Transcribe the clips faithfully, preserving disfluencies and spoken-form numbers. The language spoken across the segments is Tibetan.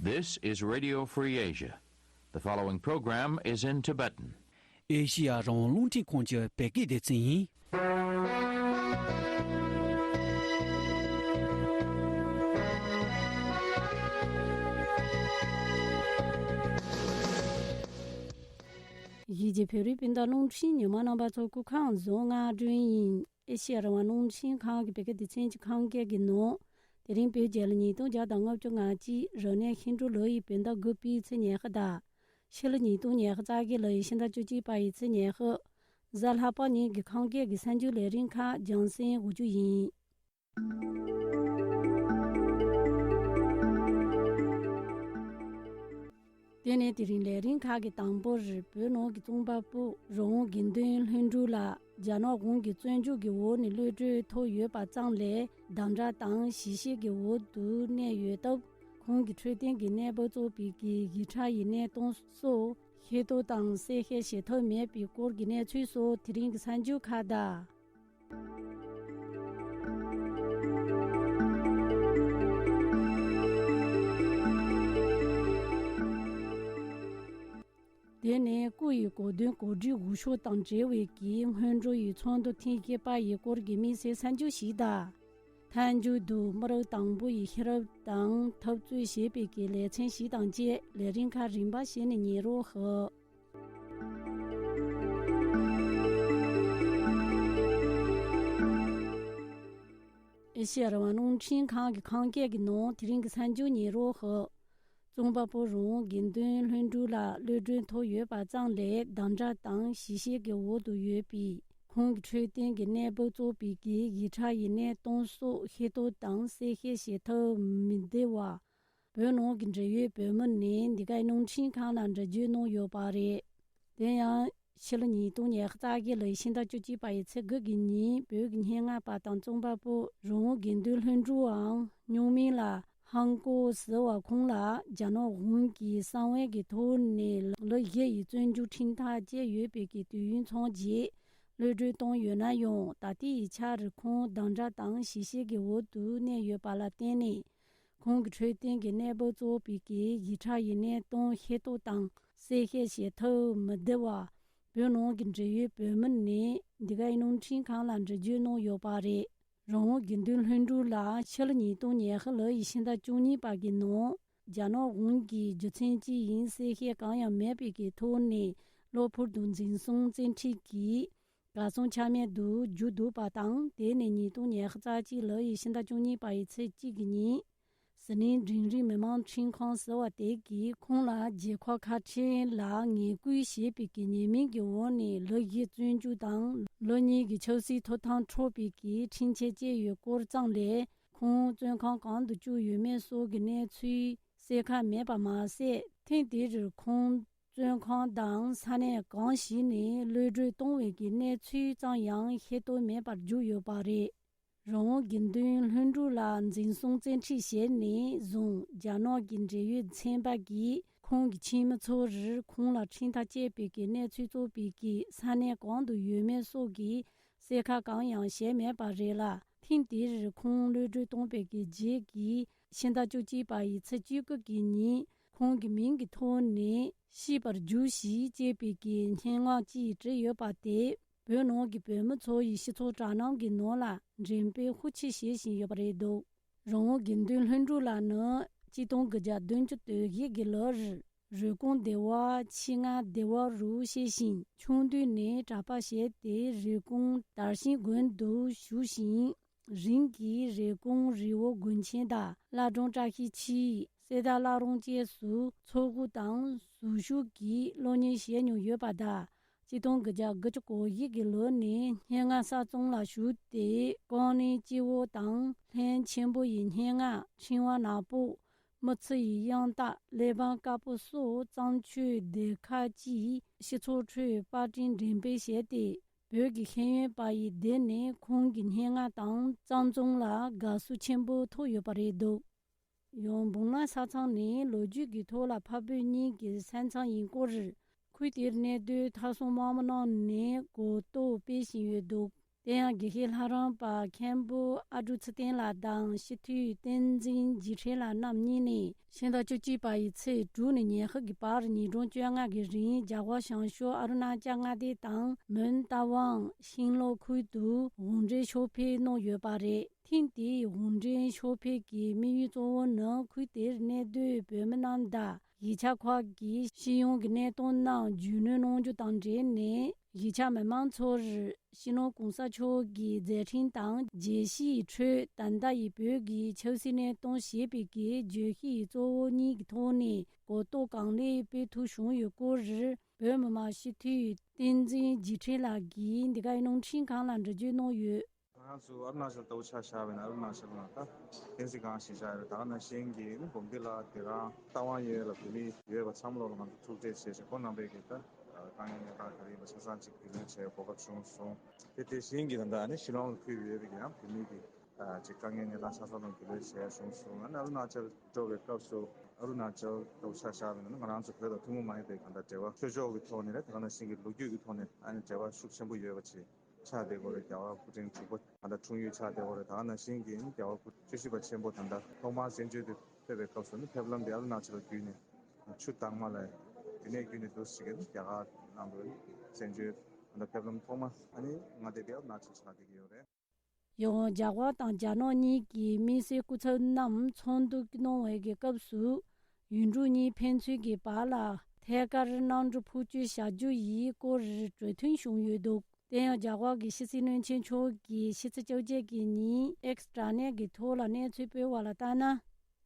This is Radio Free Asia. The following program is in Tibetan. ཨེ་ཤི་ཡ་རང་དབང་རླུང་འཕྲིན་ཁང་གི་བོད་སྐད་སྡེ་ཚན་ཡིན། གཞིས་བྱེས་བོད་རིགས་སྤུན་ཟླ་རླུང་འཕྲིན་ཉི་མ་རྣམ་པ་ཚོ་སྐུ་ཁམས་བཟང་། ང་སྒྲོན་ཡིན། ཨེ་ཤེ་ཡ་རང་དབང་རླུང་འཕྲིན་ཁང་གི་བོད་སྐད་སྡེ་ཚན་གྱི་ཁམས་སྐད་ཀྱི་ནང་། དེ་རིང་བོད་རྒྱལ་ལོ་ཉིས་སྟོང་བརྒྱ་དང་ལྔ་བཅུ་ང་གཅིག་རབ་གནས་ཤིང་འབྲུག་ལོ་ཡི་བོད་ཟླ་དགུ་པའི་ཚེས་ཉི་ཤུ་དང་། ཕྱི་ལོ་ཉིས་སྟོང་ཉི་ཤུ་རྩ་བརྒྱད་ལོ་ཡི་ཕྱི་ཟླ་བཅུ་གཅིག་པ་ཡི་ཚེས་ཉི་ཤུ། གཟའ་ལྷག་པ་ཉིན་གྱི་ཁམས་སྐད་ཀྱི་གསར་འགྱུར་ལས་རིམ་ཁག་རྒྱང་སྲིང་འགོ་འཇུག་ཡིན། དེ་ནས་དེ་རིང་ལས་རིམ་ཁག་གི་དང་པོར་བོད་ནང་གི་རྩོམ་པ་པོ་རང་དབང་དགེ་འདུན་ལྷུན་གྲུབ་ལགས་རྒྱ་ནག་གཞུང་གི་བཙོན་འཇུག་གི་འོག་ནས་གློད་གྲོལ་ཐོབ་ཡོད་པ་ཙམ་ལས་དམ་དྲག་དང་ཞི་བཤེར་གྱི་འོག་ཏུ་གནས་ཡོད་སྟབས། ཁོང་གི་འཕྲོད་བསྟེན་གྱི་གནས་བབ་གཙོས་པའི་གི་ཡིག་ཆ་ཡི་གནས་སྟངས་སོགས་ཤེས་རྟོགས་དང་གསལ་བཤད་བྱེད་ཐབས་མེད་པའི་སྐོར་གྱི་གནས་ཚུལ་སོགས་དེ་རིང་གི་གསར་འགྱུར་ཁག་དང་། དེ་ནས་སྐུ་ཡི་གོ་སྟོན་གོ་སྒྲིག་འོས་ཤོག་དང་འབྲེལ་བའི་གི་སྔོན་འགྲོ་ཡི་ཚོགས་འདུ་ཐེངས་བརྒྱད་པ་ཡི་སྐོར་གྱི་དམིགས་བསལ་གསར་འགྱུར་ཞིག་དང་། མཐའ་མཇུག་ཏུ་མི་རབས་དང་པོ་ཡི་ཤེས་རབ་དང་འཐབ་རྩོད་བྱེད་པའི་གི་ལེ་ཚན་ཞིག་དང་བཅས་ལས་རིམ་ཁག་རིམ་པ་བྱས་ནས་ཉན་རོགས་ཞུ། ཨེ་ཤེ་ཡ་རང་དབང་རླུང་འཕྲིན་ཁང་གི་ཁམས་སྐད་ཀྱི་ནང་དེ་རིང་གི་གསར་འགྱུར་ཉན་རོགས་ཞུ། རྩོམ་པ་པོ་རང་དབང་དགེ་འདུན་ལྷུན་གྲུབ་ལགས་གློད་གྲོལ་ཐོབ་ཡོད་པ་ཙམ་ལས་དམ་དྲག་དང་ཞི་བཤེར་གྱི་འོག་ཏུ་ཡོད་པའི་ཁོང་གི་འཕྲོད་བསྟེན་གྱི་གནས་བབ་གཙོས་པའི་གི་ཡིག་ཆ་ཡི་གནས་སྟངས་སོགས་ཤེས་རྟོགས་དང་གསལ་བཤད་བྱེད་ཐབས་མི་བདེ་བ། བོད་ནང་གི་འབྲེལ་ཡོད་བོད་མི་ནས་འདི་གའི་རླུང་འཕྲིན་ཁང་ལ་འགྲེལ་བརྗོད་གནང་ཡོད་པ་རེད། དེ་ཡང་ཕྱི་ལོ་ཉིས་སྟོང་ཉི་ཤུ་རྩ་བརྒྱད་ལོའི་ཕྱི་ཟླ་བཅུ་གཅིག་པ་ཡི་ཚེས་དགུ་གི་ཉིན་བོད་ཀྱི་སྙན་ངག་པ་དང་རྩོམ་པ་པོ་རང་དབང་དགེ་འདུན་ལྷུན་གྲུབ་འམ་སྨྱུག་མིང་ལ་ཧང་ཀོ་ཟེར་བ་ཁོང་ལ་རྒྱ་ནག་གཞུང་གིས་གསང་བའི་གི་ཐོག་ནས་ལོ་བཞི་ཡི་བཙོན་འཇུག་ཁྲིམས་ཐག་བཅད་ཡོད་པའི་གི་དུས་ཡུན་ཚང་རྗེས་གློད་གྲོལ་བཏང་ཡོད་ན་ཡང་ད་ལྟའི་ཡི་ཆར་ཁོང་དམ་དྲག་དང་ཞི་བཤེར་གྱི་འོག་ཏུ་གནས་ཡོད་པ་ལ་བརྟེན་ནས། ཁོང་གི་འཕྲོད་བསྟེན་གྱི་གནས་བབ་གཙོས་པའི་གི་ཡིག་ཆ་ཡི་གནས་སྟངས་ཤེས་རྟོགས་དང་གསལ་བཤད་བྱེད་ཐབས་མི་བདེ་བ། བོད་ནང་གི་འབྲེལ་ཡོད་བོད་མི་ནས་འདི་གའི་རླུང་འཕྲིན་ཁང་ལ་འགྲེལ་བརྗོད་གནང་ཡོད་པ་རེད། རང་དབང་དགེ་འདུན་ལྷུན་གྲུབ་ལགས་ཕྱི་ལོ་ཉིས་སྟོང་ཉི་ཤུ་ལོ་ཡི་ཕྱི་ཟླ་བཅུ་གཉིས་པ་གི་ནང་རྒྱ་ནག་གཞུང་གིས་རྒྱུ་མཚན་ཅི་ཡིན་གསལ་བཤད་གང་ཡང་མེད་པའི་གི་ཐོག་ནས་གློ་བུར་དུ་འཛིན་བཟུང་བཙན་ཁྲིད་ཀྱིས། གར་སོང་ཆ་མེད་དུ་བརྗོད་འདུག་པ་དང་། དེ་ནས་ཉིས་སྟོང་ཉི་ཤུ་རྩ་གཅིག་ལོ་ཡི་ཕྱི་ཟླ་བཅུ་གཉིས་པ་ཡི་ཚེས་གཅིག་གི་ཉིན། ཟི་ལིང་འབྲིང་རིམ་མི་དམངས་ཁྲིམས་ཁང་ཟེར་བ་དེ་གིས་ཁོང་ལ་རྒྱལ་ཁབ་ཁ་ཕྲལ་ལ་ངན་སྐུལ་བྱས་པའི་གི་ཉེས་མིང་གི་འོག་ནས་ལོ་བཞི་བཙོན་འཇུག་དང་ལོ་གཉིས་ཀྱི་ཆབ་སྲིད་ཐོབ་ཐང་འཕྲོག་པའི་གི་ཁྲིམས་ཆད་བཅད་ཡོད་སྐོར་ཙམ་ལས། ཁོང་བཙོན་ཁང་གང་དུ་བཅུག་ཡོད་མེད་སོགས་ཀྱི་གནས་ཚུལ་གསལ་ཁ་མེད་པ་མ་ཟད། ཐེངས་དེར་ཁོང་བཙོན་ཁང་དང་ས་གནས་གང་ཞིག་ནས་གློད་གྲོལ་གཏོང་བའི་གི་གནས་ཚུལ་ཙམ་ཡང་ཤེས་རྟོགས་མེད་པར་གྱུར་ཡོད་པ་རེད། རང་དབང་དགེ་འདུན་ལྷུན་གྲུབ་ལ་འཛིན་བཟུང་བཙན་ཁྲིད་བྱས་ནས་བཟུང་རྒྱ་ནག་གི་འབྲེལ་ཡོད་ཚན་པ་གིས་ཁོང་གི་ཁྱིམ་མི་ཚོར་ཁོང་ལ་ཁྲིམས་ཐག་བཅད་པའི་གི་གནས་ཚུལ་གཙོས་པའི་གི་ས་གནས་གང་དུ་ཡོད་མེད་སོགས་ཀྱི་གསལ་ཁ་གང་ཡང་བྱས་མེད་པ་རེད་ལ། ཐེངས་དེར་ཁོང་གློད་གྲོལ་བཏང་པའི་གི་རྗེས་ཀྱི་ཕྱི་ཟླ་བཅུ་གཅིག་པ་ཡི་ཚེས་བཅུ་དགུ་གི་ཉིན་ཁོང་གི་མིང་གི་ཐོག་ནས་ཤེས་པར་གྱུར་ཞིག་ཅེས་པའི་གི་སྙན་ངག་ཅིག་བྲིས་ཡོད་པ་དེ་བོད་ནང་གི་བོད་མི་ཚོ་ཡི་སྤྱི་ཚོགས་དྲ་ལམ་གྱི་ནང་ལ་འགྲེམས་སྤེལ་ཤུགས་ཆེ་བྱེད་བཞིན་ཡོད་པ་རེད་འདུག་རང་དབང་དགེ་འདུན་ལྷུན་གྲུབ་ལགས་ནི་གཅིག་སྟོང་དགུ་བརྒྱ་བདུན་ཅུ་དོན་བཞི་གི་ལོར་རུས་ཀོང་སྡེ་བ་ཆེད་མངགས་སྡེ་བ་རུ་སྐྱེས་ཤིང་ཆུང་དུས་ནས་གྲྭ་པ་བྱས་ཏེ་རུས་ཀོང་དར་ཤིང་དགོན་དུ་བཞུགས་ཤིང་། རིང་གི་རུས་ཀོང་རི་བོ་དགོན་ཆེན་དང་བླ་བྲང་བཀྲ་ཤིས་འཁྱིལ། གསེར་རྟ་བླ་རུང་བཅས་སུ་ཚོགས་དབུ་དང་ཟུར་བཞུགས་ཀྱིས་སློབ་གཉེར་བྱས་མྱོང་ཡོད་པ་དང་། གཅིག་སྟོང་དགུ་བརྒྱ་དགུ་བཅུ་གོ་བཞི་གི་ལོ་ནས་སྙན་ངག་གསར་རྩོམ་ལ་ཞུགས་ཏེ། རྐང་གླིང་སྤྱི་བོ་དང་ལྷན་ཆེན་པོ་ཡི་སྙན་ངག་ཕྲེང་བ་ནག་པོ། མི་ཚེ་ཡི་དབྱངས་རྟ། གླེགས་བམ་དཀར་པོ་སོགས་བརྩམས་ཆོས་སྡེ་ཁག་ཅིག་སྤྱི་ཚོགས་ཁྲོད་པར་སྐྲུན་འགྲེམས་སྤེལ་བྱས་ཏེ། བོད་ཀྱི་ཤེས་ཡོན་པ་ཡི་སྡེ་ནས་ཁོང་གི་སྙན་ངག་དང་གསར་རྩོམ་ལ་དགའ་བསུ་ཆེན་པོ་ཐོབ་ཡོད་པ་རེད་འདུག་ཡང་འབུམ་ལ་ས་ཚང་ནི་ལོ་རྒྱུས་ཀྱི་ཐོག་ལ་འཕགས་བོད་གཉིས་ཀྱི་ས་མཚམས་ཡིན་སྐོར། ཁུལ་དེར་གནས་སྡོད་མཐའ་སྲུང་དམག་མི་རྣམས་ནས་གོ་རྟོགས་སྤེལ་བཞིན་ཡོད་འདུག་དེ་ཡང་དགེ་བཤེས་ལྷ་རམས་པ་མཁན་པོ་ཨ་ཀྲུག་ཚེ་བརྟན་ལགས་དང་སྤྱི་འཐུས་བསྟན་འཛིན་འཇིགས་བྲལ་ལགས་རྣམ་གཉིས་ནས་ཕྱི་ཟླ་བཅུ་གཅིག་པ་ཡི་ཚེས་དྲུག་ནས་ཉི་ཤུ་གི་བར་ཉིན་གྲངས་བཅོ་ལྔ་གི་རིང་རྒྱ་གར་བྱང་ཕྱོགས་ཨ་རུ་ན་ཅལ་མངའ་སྡེ་དང་མོན་རྟ་དབང་ཤིང་ལོ་ཁུལ་དུ་དབུགས་འདྲེན་ཤོག་འཕེན་གནང་ཡོད་པ་རེད། ཐེངས་འདིའི་དབུགས་འདྲེན་ཤོག་འཕེན་གྱི་དམིགས་ཡུལ་གཙོ་བོ་ནི་ཁུལ་དེར་གནས་སྡོད་བོད་མི་རྣམས་དང་གཞིས་ཆགས་ཁག་གི་སྤྱི་ཡོངས་ཀྱི་གནས་སྟངས་རྣམས་རྒྱུས་ལོན་གནང་རྒྱུ་དང་འབྲེལ་ནས། གཞིས་ཆགས་མི་མང་ཚོར་སྤྱི་ནོར་གོང་ས་མཆོག་གི་མཛད་འཕྲིན་དང་རྒྱལ་སྤྱིའི་ཁྲོད་ད་ལྟ་ཡི་བོད་ཀྱི་ཆབ་སྲིད་གནས་སྟངས་ཞེས་པའི་གི་བརྗོད་གཞི་ཡི་གཙོ་བོ་གཉིས་ཀྱི་ཐོག་ནས་གོ་རྟོགས་གང་ལེགས་སྤེལ་ཐུབ་བྱུང་ཡོད་སྐོར། བོད་མི་མང་སྤྱི་འཐུས་བསྟན་འཛིན་འཇིགས་བྲལ་ལགས་ཀྱིས་འདི་གའི་རླུང་འཕྲིན་ཁང་ལ་འགྲེལ་བརྗོད་གནང་ཡོད། ང་རང་ཚོ་ཨ་རུ་ན་ཅལ་ལྟ་བུ་ཆ་བཞག་པ་ཡིན་ན། ཨ་རུ་ན་ཅལ་ལ་ད་བསྟན་སྲིད་སྒང་ཞིག་བཞག་ཡོད་རེད། ད་ག་ནང་བཞིན་གྱི་གོམས་འདྲིས་ལ་དེ་རང་རྟ་དབང་ཡུལ་ལ་བོད་མི་ཡོད་པ་ཚང་མ་ལོག་ལ་ང་ཚོ་ཐུག་འཕྲད་བྱས་བྱས། ཁོང་རྣམ་པས་ཀྱི་ད་དཀའ་ངལ་གནས་སྟངས་ག་རེ་ཡིན་པ་ཆ་ཚང་ཅིག་རྒྱུས་ལོན་བྱེད་གོ་སྐབས་བྱུང་སོང་། དེ་དེ་བཞིན་གྱི་ད་ལྟ་ཨ་ནི་ཤི་ལོང་ལ་ཁུལ་ཡོད་པའི་ཡང་བོད་མི་གི་ཅིག་དཀའ་ངལ་གནས་སྟངས་ཆ་ཚང་ལ་རྒྱུས་ལོན་བྱས་བྱུང་སོང་། ཨ་ནི་ཨ་རུ་ན་ཅལ་འགྲོ་བའི་སྐབས་སུ་ཨ་རུ་ན་ཅལ་ལྟ་བུ་ཆ་བཞག་པ་ཡིན་ན་ང་རང་ཚོ་བོད་དང་ཐུན་མོང་མ་ཡིན་པའི་གང་ལྟར་འབྲེལ་བ་ཆོས་ཕྱོགས་ཀྱི་ཐོག་ནས་རེད། ད་ག་ནང་བཞིན་གྱི་ལོ་རྒྱུས་ཀྱི་ཐོག་ནས་ཨ་ནི་འབྲེལ་བ་ཤུགས་ཆེན་པོ་ཡོད་པ་ཅིག་ཆགས་བསྡད་ཡོད་རེད། རྒྱལ་བ་སྐུ་ཕྲེང་དྲུག་པ་ད་ལྟ་འཁྲུངས་ཡུལ་ཆགས་བསྡད་ཡོད་རེད། ད་ག་ནང་བཞིན་གྱི་རྒྱལ་བ་སྐུ་བཅུ་བཞི་པ་ཆེན་པོ་ད་ལྟ་ཐོག་མར་བཙན་བྱོལ་དུ་ཕེབས་པའི་སྐབས་སུ་ནི་ཕེབས་ལམ་དེ་ཨ་རུ་ན་ཅལ་བརྒྱུད་ནས་ཆུ་དྭངས་མ་ལ་དེ་ནས་བརྒྱུད་ནས་འདུག་ཟེར་གྱི་རྒྱ་གར་ནང་དུ་བཙན་བྱོལ་ད་ལྟ་ཕེབས་ལམ་ཐོག་མ་ཨ་ནི་མངའ་སྡེ་དེ་ཨ་རུ་ན་ཅལ་ཆགས་བསྡད་ཀྱི་ཡོད་རེད། ཡང་རྒྱ་གར་དང་རྒྱ་ནག་གཉིས་ཀྱི་དམིགས་བསལ་སྐུ་ཚབ་རྣམས་ཚོགས་འདུ་གནང་བའི་གི་སྐབས་སུ་ཡུལ་གྲུ་གཉིས་ཕན་ཚུན་གྱི་བར་ལ་ཐད་ཀར་གནམ་གྲུ་འཕུར་སྐྱོད་བྱ་རྒྱུ་ཡི་སྐོར་གྲོས་མཐུན་བྱུང་ཡོད་འདུག་དེ་ཡང་རྒྱ་གར་གྱི་ཕྱི་སྲིད་བློན་ཆེན་མཆོག་གིས་ཕྱི་ཚེས་བཅོ་བརྒྱད་ཀྱི་ཉིན་ཨེགས་དྲ་གནས་ཀྱི་ཐོག་ལ་གནས་ཚུལ་སྤེལ་བ་ལ་ལྟར་ན།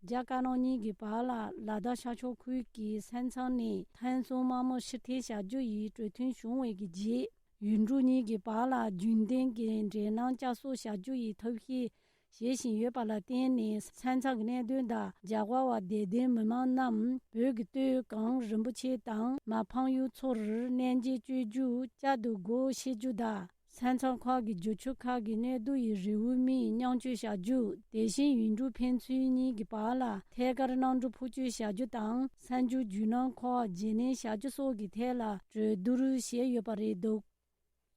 རྒྱ་དཀར་ནག་གཉིས་ཀྱི་བར་ལ་ལ་དྭགས་ཤར་ཕྱོགས་ཁུལ་གྱི་ས་མཚམས་ནས་མཐའ་མཚམས་དམག་མི་ཕྱིར་འཐེན་བྱ་རྒྱུ་ཡི་གྲོས་མཐུན་བྱུང་བའི་གི་རྗེས། ཡུལ་གྲུ་གཉིས་ཀྱི་བར་ལ་རྒྱུན་ལྡན་གྱི་འབྲེལ་ལམ་བསྐྱར་གསོ་བྱ་རྒྱུ་ཡི་ཐབས་ཤེས་བྱེད་བཞིན་ཡོད་པ་ལ་བརྟེན་ནས། ས་མཚམས་ཀྱི་གནད་དོན་དང་རྒྱ་གར་བ་དད་ལྡན་མི་མང་རྣམས་བོད་ཀྱི་སྟོད་གངས་རིན་པོ་ཆེ་དང་མ་ཕམ་ཡུལ་ཚོར་གནས་མཇལ་བསྐྱོད་རྒྱུ་བསྐྱར་དུ་སྒོ་ཕྱེ་རྒྱུ་དང་། ས་མཚམས་ཁག་གི་རྒྱུ་ཆ་ཁག་གི་གནད་དོན་ཡི་རེའུ་མིག་མཉམ་སྤྱོད་བྱ་རྒྱུ། དེ་བཞིན་ཡུལ་གྲུ་ཕན་ཚུན་གཉིས་ཀྱི་བར་ལ་ཐད་ཀར་གནམ་གྲུ་འཕུར་སྐྱོད་བྱ་རྒྱུ་དང་། གསར་འགྱུར་བརྒྱུད་ལམ་ཁག་བརྗེ་ལེན་བྱ་རྒྱུ་སོགས་ཀྱི་ཐད་ལ་གྲོས་བསྡུར་བྱས་ཡོད་པ་རེད་འདུག་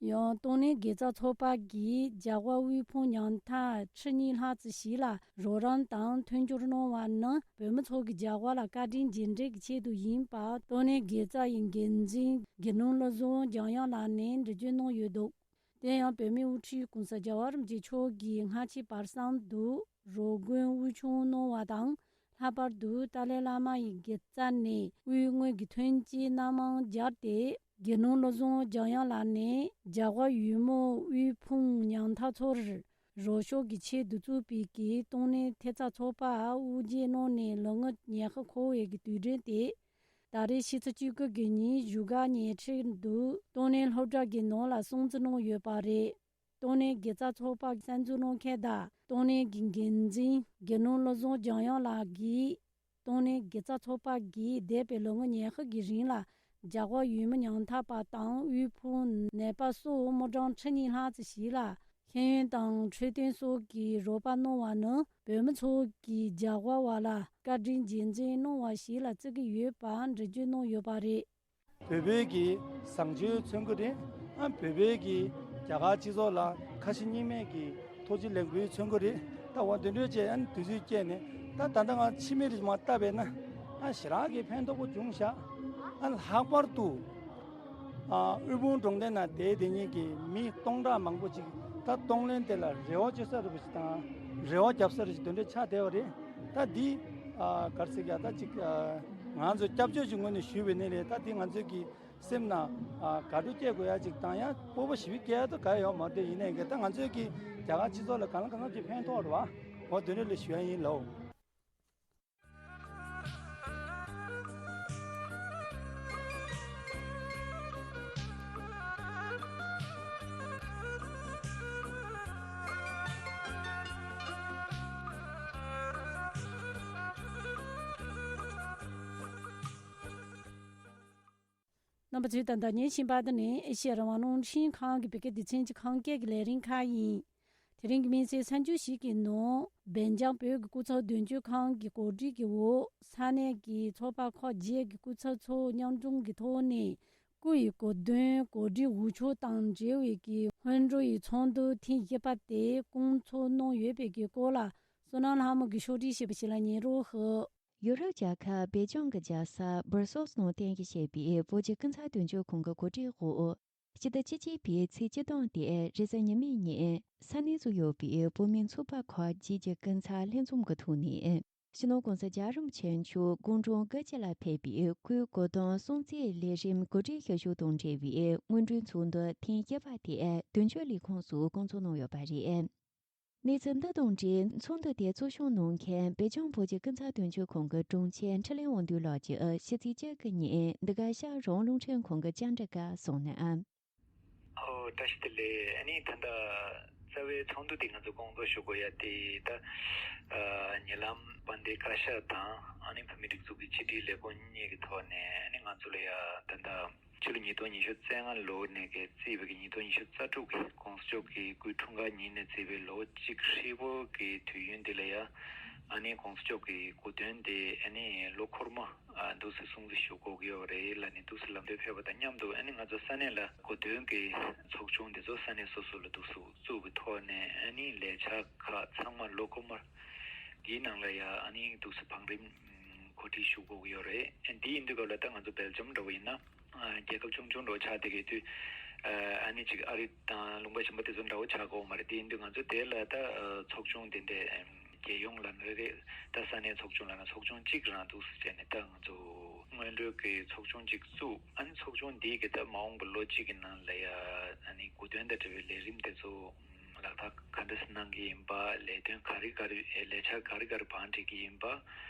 ཡང་གཏོང་ལེན་དགེ་རྩ་ཚོགས་པ་གིས་རྒྱ་གར་དབུལ་ཕོངས་ཉམ་ཐག་ཁྲི་གཉིས་ལྷག་ཙམ་ཞིག་ལ་རོགས་རམ་དང་མཐུན་འགྱུར་གནང་བ་ནི་བོད་མི་ཚོ་གི་རྒྱ་གར་ལ་བཀའ་དྲིན་རྗེས་འདྲིས་ཀྱི་ཆེད་དུ་ཡིན་པ། གཏོང་ལེན་དགེ་རྩ་ཡི་འགན་འཛིན་དགེ་སློང་བློ་བཟང་འཇམ་དབྱངས་ལགས་ནས་འགྲེལ་བརྗོད་གནང་ཡོད་འདུག་དེ་ཡང་བོད་མིའི་དབུ་ཁྲིད་༸གོང་ས་༸རྒྱལ་བ་རིན་པོ་ཆེ་མཆོག་གིས་སྔ་ཕྱི་བར་གསུམ་དུ་རོགས་མགོན་དབུ་སྐྱོང་གནང་བ་དང་། ལྷག་པར་དུ་ཏཱ་ལའི་བླ་མ་ཡི་དགེ་རྩ་ནས་དབུས་དངུལ་གྱི་ཐོན་སྐྱེད་སྣ་མང་སྦྱར་ཏེ། དགེ་སློང་བློ་བཟང་འཇམ་དབྱངས་ལགས་ནས་རྒྱ་གར་ཡུལ་མི་དབུལ་ཕོངས་ཉམ་ཐག་ཚོར་རོགས་སྐྱོར་གྱི་ཆེད་དུ་བཙུགས་པའི་གི་གཏོང་ལེན་ཐེབས་རྩ་ཚོགས་པ་དབུ་འབྱེད་གནང་ནས་ལོ་ངོ་ཉི་ཤུ་འཁོར་བའི་གི་དུས་དྲན་དེ། ད་རེས་ཕྱི་ཚེས་བཅུ་དགུ་གི་ཉིན་བཞུགས་སྒར་ཉེ་འཁྲིས་དུ་གཏོང་ལེན་སློབ་གྲྭ་གི་ནང་ལ་སྲུང་བརྩི་གནང་ཡོད་པ་རེད། གཏོང་ལེན་དགེ་རྩ་ཚོགས་པ་གསར་འཛུགས་གནང་མཁན་དང་གཏོང་ལེན་གྱི་འགན་འཛིན་དགེ་སློང་བློ་བཟང་འཇམ་དབྱངས་ལགས་ཀྱིས། གཏོང་ལེན་དགེ་རྩ་ཚོགས་པ་གིས་འདས་པའི་ལོ་ངོ་ཉི་ཤུ་གི་རིང་ལ་རྒྱ་གར་ཡུལ་མི་ཉམ་ཐག་པ་དང་དབུལ་ཕོངས་ནད་པ་སོགས་དམག་གྲངས་ཁྲི་གཉིས་ལྷག་ཙམ་ཞིག་ལ་ཤེས་ཡོན་དང་འཕྲོད་བསྟེན་སོགས་ཀྱི་རོགས་པ་གནང་བ་ནི་བོད་མི་ཚོ་གིས་རྒྱ་གར་བ་ལ་བཀའ་དྲིན་རྗེས་འཛིན་གནང་བ་ཞིག་ལ་བརྩི་གི་ཡོད་པ་འགྲེལ་བརྗོད་གནང་ཡོད་པ་རེད། བོད་བོད་ཀྱི་བཟང་སྤྱོད་མཚོན་གྱི་རེད། ཨ་བོད་བོད་ཀྱི་རྒྱ་གར་སྤྱི་ཚོགས་ལ་ཁ་ཞེ་གཉིས་མེད་ཀྱི་ཐུགས་རྗེ་ལེགས་འབུལ་མཚོན་གྱི་རེད། ད་འོ་དེ་འདྲ་བྱས་ཨ་ནི་དུས་ཚོད་བསྐྱལ་ནས་ད་ད་ལྟ་ང་ཕྱི་མིག་རེ་མར་བལྟས་པས་ན་ཨ་ཞེ་དྲག་གི་ཕན་ཐོགས་པོ་བྱུང་ཤག་ཨ་ལྷག་པར་དུ་ཨ་དབུལ་ཕོངས་གྲོང་སྡེ་ནང་བསྡད་དེ་ཉིད་ཀྱི་མི་སྟོང་ཕྲག་མང་པོ་ཅིག་ད་གཏོང་ལེན་དེ་ལ་རེ་བ་བཅོལ་ས་རེ་བ་ཞིག་དང་རེ་བ་རྒྱབ་ས་རེ་བ་ཞིག་དེ་འདྲ་ཆགས་བསྡད་པ་རེད། ད་འདི་ཨ་ག་རེ་ཟེར་གྱི་ད་ཅིག་ཨ་ང་ཚོ་སྐྱབས་བཅོལ་གྱི་ངོས་ནས་ཞུས་པ་ཡིན་ན་ད་འདི་ང་ཚོའི་གི་སེམས་ནང་ཨ་དགའ་སྤྲོ་སྐྱེ་དགོས་ཡ་ཅིག་དང་ཡང་སྤོབས་པ་ཞེ་པོ་སྐྱེ་ཡ་ད་ག་ཡོད་མ་རེད། ཡིན་ནའི་གི་ད་ང་ཚོའི་གི་རྒྱ་གར་སྤྱི་ཚོགས་ལ་གང་ལ་གང་འཚམ་ཅིག་ཕན་ཐོགས་རེད་བ། འོ་དེ་འདྲ་ལ་ཞུ་ཡ་ཡིན་ལོ། རྣམ་པ་ཚོས་ད་ལྟ་ཉན་བཞིན་པ་འདི་ནི་ཨེ་ཤེ་ཡ་རང་དབང་རླུང་འཕྲིན་ཁང་གི་བོད་སྐད་སྡེ་ཚན་གྱི་ཁམས་སྐད་ཀྱི་ལས་རིམ་ཁག་ཡིན། དེ་རིང་གི་དམིགས་བསལ་གསར་འགྱུར་ཞིག་གི་ནང་། སྦེལ་ཇམ་བོད་ཀྱི་སྐུ་ཚབ་དོན་གཅོད་ཁང་གི་གོ་སྒྲིག་གི་འོག་ས་གནས་ཀྱི་ཚོགས་པ་ཁག་བརྒྱད་ཀྱི་སྐུ་ཚབ་ཚོ་མཉམ་དྲུང་གི་ཐོག་ནས་ སྐུ་ཡི་གོ་སྟོན་གོ་སྒྲིག་འོས་ཆོག་དང་འབྲེལ་བའི་གི་སྔོན་འགྲོ་ཡི་ཚོགས་འདུ་ཐེངས་བཞི་པ་དེ་སྐོང་ཚོགས་གནང་ཡོད་པའི་གི་སྐོར་ལ་བསོད་ནམས་ལྷ་མོ་གི་ཕྱོགས་སྒྲིག་ཞེས་པ་ཞིག་ལ་ཉན་རོགས་ཞུ། ཡོ་རོབ་རྒྱལ་ཁབ་སྦེལ་ཇམ་གྱི་རྒྱལ་ས་སྦར་སེལ་སི་ནང་རྟེན་གཞི་བྱས་པའི་བོད་ཀྱི་སྐུ་ཚབ་དོན་གཅོད་ཁང་གི་གོ་སྒྲིག་འོག་ཕྱི་ཟླ་བཅུ་གཅིག་པའི་ཚེས་བཅུ་བདུན་སྟེ་རེས་གཟའ་ཉི་མའི་ཉིན་ས་གནས་སུ་ཡོད་པའི་བོད་མིའི་ཚོགས་པ་ཁག་བརྒྱད་ཀྱི་སྐུ་ཚབ་ལྷན་འཛོམས་ཀྱི་ཐོག་ནས། སྤྱི་ནོར་༸གོང་ས་༸རྒྱལ་བ་རིན་པོ་ཆེ་མཆོག་དགུང་གྲངས་དགུ་བཅུ་ལ་ཕེབས་པའི་སྐུའི་གོ་སྟོན་སྲུང་བརྩིའི་ལས་རིམ་གོ་སྒྲིག་ཞུ་ཕྱོགས་དང་འབྲེལ་བའི་སྔོན་འགྲོའི་ཚོགས་འདུ་ཐེངས་བཞི་པ་དེ་དོན་གཅོད་ལས་ཁུངས་སུ་སྐོང་ཚོགས་གནང་ཡོད་པ་རེད། གནས་ཚུལ་འདི་དང་འབྲེལ་ཚོགས་འདུ་དེ་གཙོ་སྐྱོང་གནང་མཁན་སྦེལ་ཇམ་བོད་ཀྱི་སྐུ་ཚབ་དོན་གཅོད་ཁང་གི་དྲུང་ཆེ་འཕྲིན་ལས་དབང་འདུས་ལགས་ཀྱིས་ཕྱི་ཚེས་བཅུ་དགུ་ཉིན་འདི་ག་ཤག་རོང་རླུང་འཕྲིན་ཁང་གི་བཅར་འདྲི་སྐབས་གསུངས་ན། ཨོ་བཀྲ་ཤིས་བདེ་ལེགས། ཨ་ནི་ད་ལྟ་རྩ་བའི་ཚོགས་འདུ་དེ་ང་ཚོ་སྐོང་ཚོགས་ཞུ་དགོས་ཡ་དེ་ད་ཨ་ཉེ་ལམ་དཔལ་ལྡན་བཀའ་ཤག་དང་ཨ་ནི་བོད་མིའི་སྒྲིག་འཛུགས་ཀྱི་ཕྱི་དྲིལ་ལས་ཁུངས་གཉིས་ཀྱི་ཐོག་ནས་ཨ་ནི་ང་ཚོ་ལ་ཡ་ད་ལྟ་ཕྱི་ལོ་ཉིས་སྟོང་ཉི་ཤུ་རྩ་ལྔ་ལོ་ནས་བརྩིས་པའི་ཉིས་སྟོང་ཉི་ཤུ་རྩ་དྲུག་གི་༸གོང་ས་མཆོག་གི་སྐུའི་འཁྲུངས་སྐར་ཉིན་ནས་བརྩིས་པའི་ལོ་གཅིག་ཧྲིལ་པོ་གི་དུས་ཡུན་འདི་ལ་ཡ་ཨ་ནི་༸གོང་ས་མཆོག་གི་གོ་སྟོན་དེ་ཨ་ནི་ལོ་འཁོར་མ་ཨ་འདུག་སེ་སྲུང་བརྩི་ཞུ་དགོས་ཀྱི་ཡོད་རེད་ལབ་ནས་འདུག་སེ་ལམ་སྟོན་ཕེབས་པ་དང་མཉམ་དུ་ཨ་ནི་ང་ཚོ་ས་གནས་ལ་གོ་སྟོན་གྱི་ཚོགས་ཆུང་དེ་ཚོ་ས་གནས་སོ་སོ་ལ་འདུག་སེ་བཙུགས་པའི་ཐོག་ནས་ཨ་ནི་ལས་འཆར་ཁག་ཚང་མ་ལོ་འཁོར་མ་འདིའི་ནང་ལ་ཡ་ཨ་ནི་འདུག་སེ་བང་རིམ་གོ་སྒྲིག་ཞུ་དགོས་ཀྱི་ཡོད་རེད། ཨ་འདི་ཡིན་དུས་སྐབས་ལ་ད་ང་ཚོ་སྦེལ་ཇམ་འདྲ་བོ་ཡིན་ན། རྒྱལ་ཁབ་ཆུང་ཆུང་འདྲ་བོ་ཆགས་བསྡད་ཀྱི་དུས། ཨ་ནི་ཅིག་ཨ་རི་དང་ལུང་པ་གཞན་པ་དེ་ཚོ་འདྲ་བོ་ཆགས་ཀྱི་ཡོད་མ་རེད། དེ་ཡིན་དུས་ང་ཚོ་དེ་ལ་ད་ཚོགས་ཆུང་དེ་འདྲས་རྒྱལ་ཡོངས་ལབ་ན་རེད། ད་ས་གནས་ཚོགས་ཆུང་ལབ་ན་ཚོགས་ཆུང་གཅིག་རང་འདུག་སེ་བྱས་ནས་ད་ང་ཚོ་སྔོན་འགྲོའི་གི་ཚོགས་ཆུང་གཅིག་བཙུགས། ཨ་ནི་ཚོགས་ཆུང་འདིས་གི་ད་མ་འོངས་པ་ལོ་གཅིག་གི་ནང་ལ་ཡ་ཨ་ནི་གོ་སྟོན་དང་འབྲེལ་བའི་ལས་རིམ་དེ་ཚོ་ལག་བསྟར་ག་འདྲ་སེ་གནང་གི་ཡིན་པ། ལས་དོན་ག་རེ་ག་རེ་ལས་འཆར་ག་རེ་ག་རེ་བང་སྒྲིག་གི་ཡིན་པ།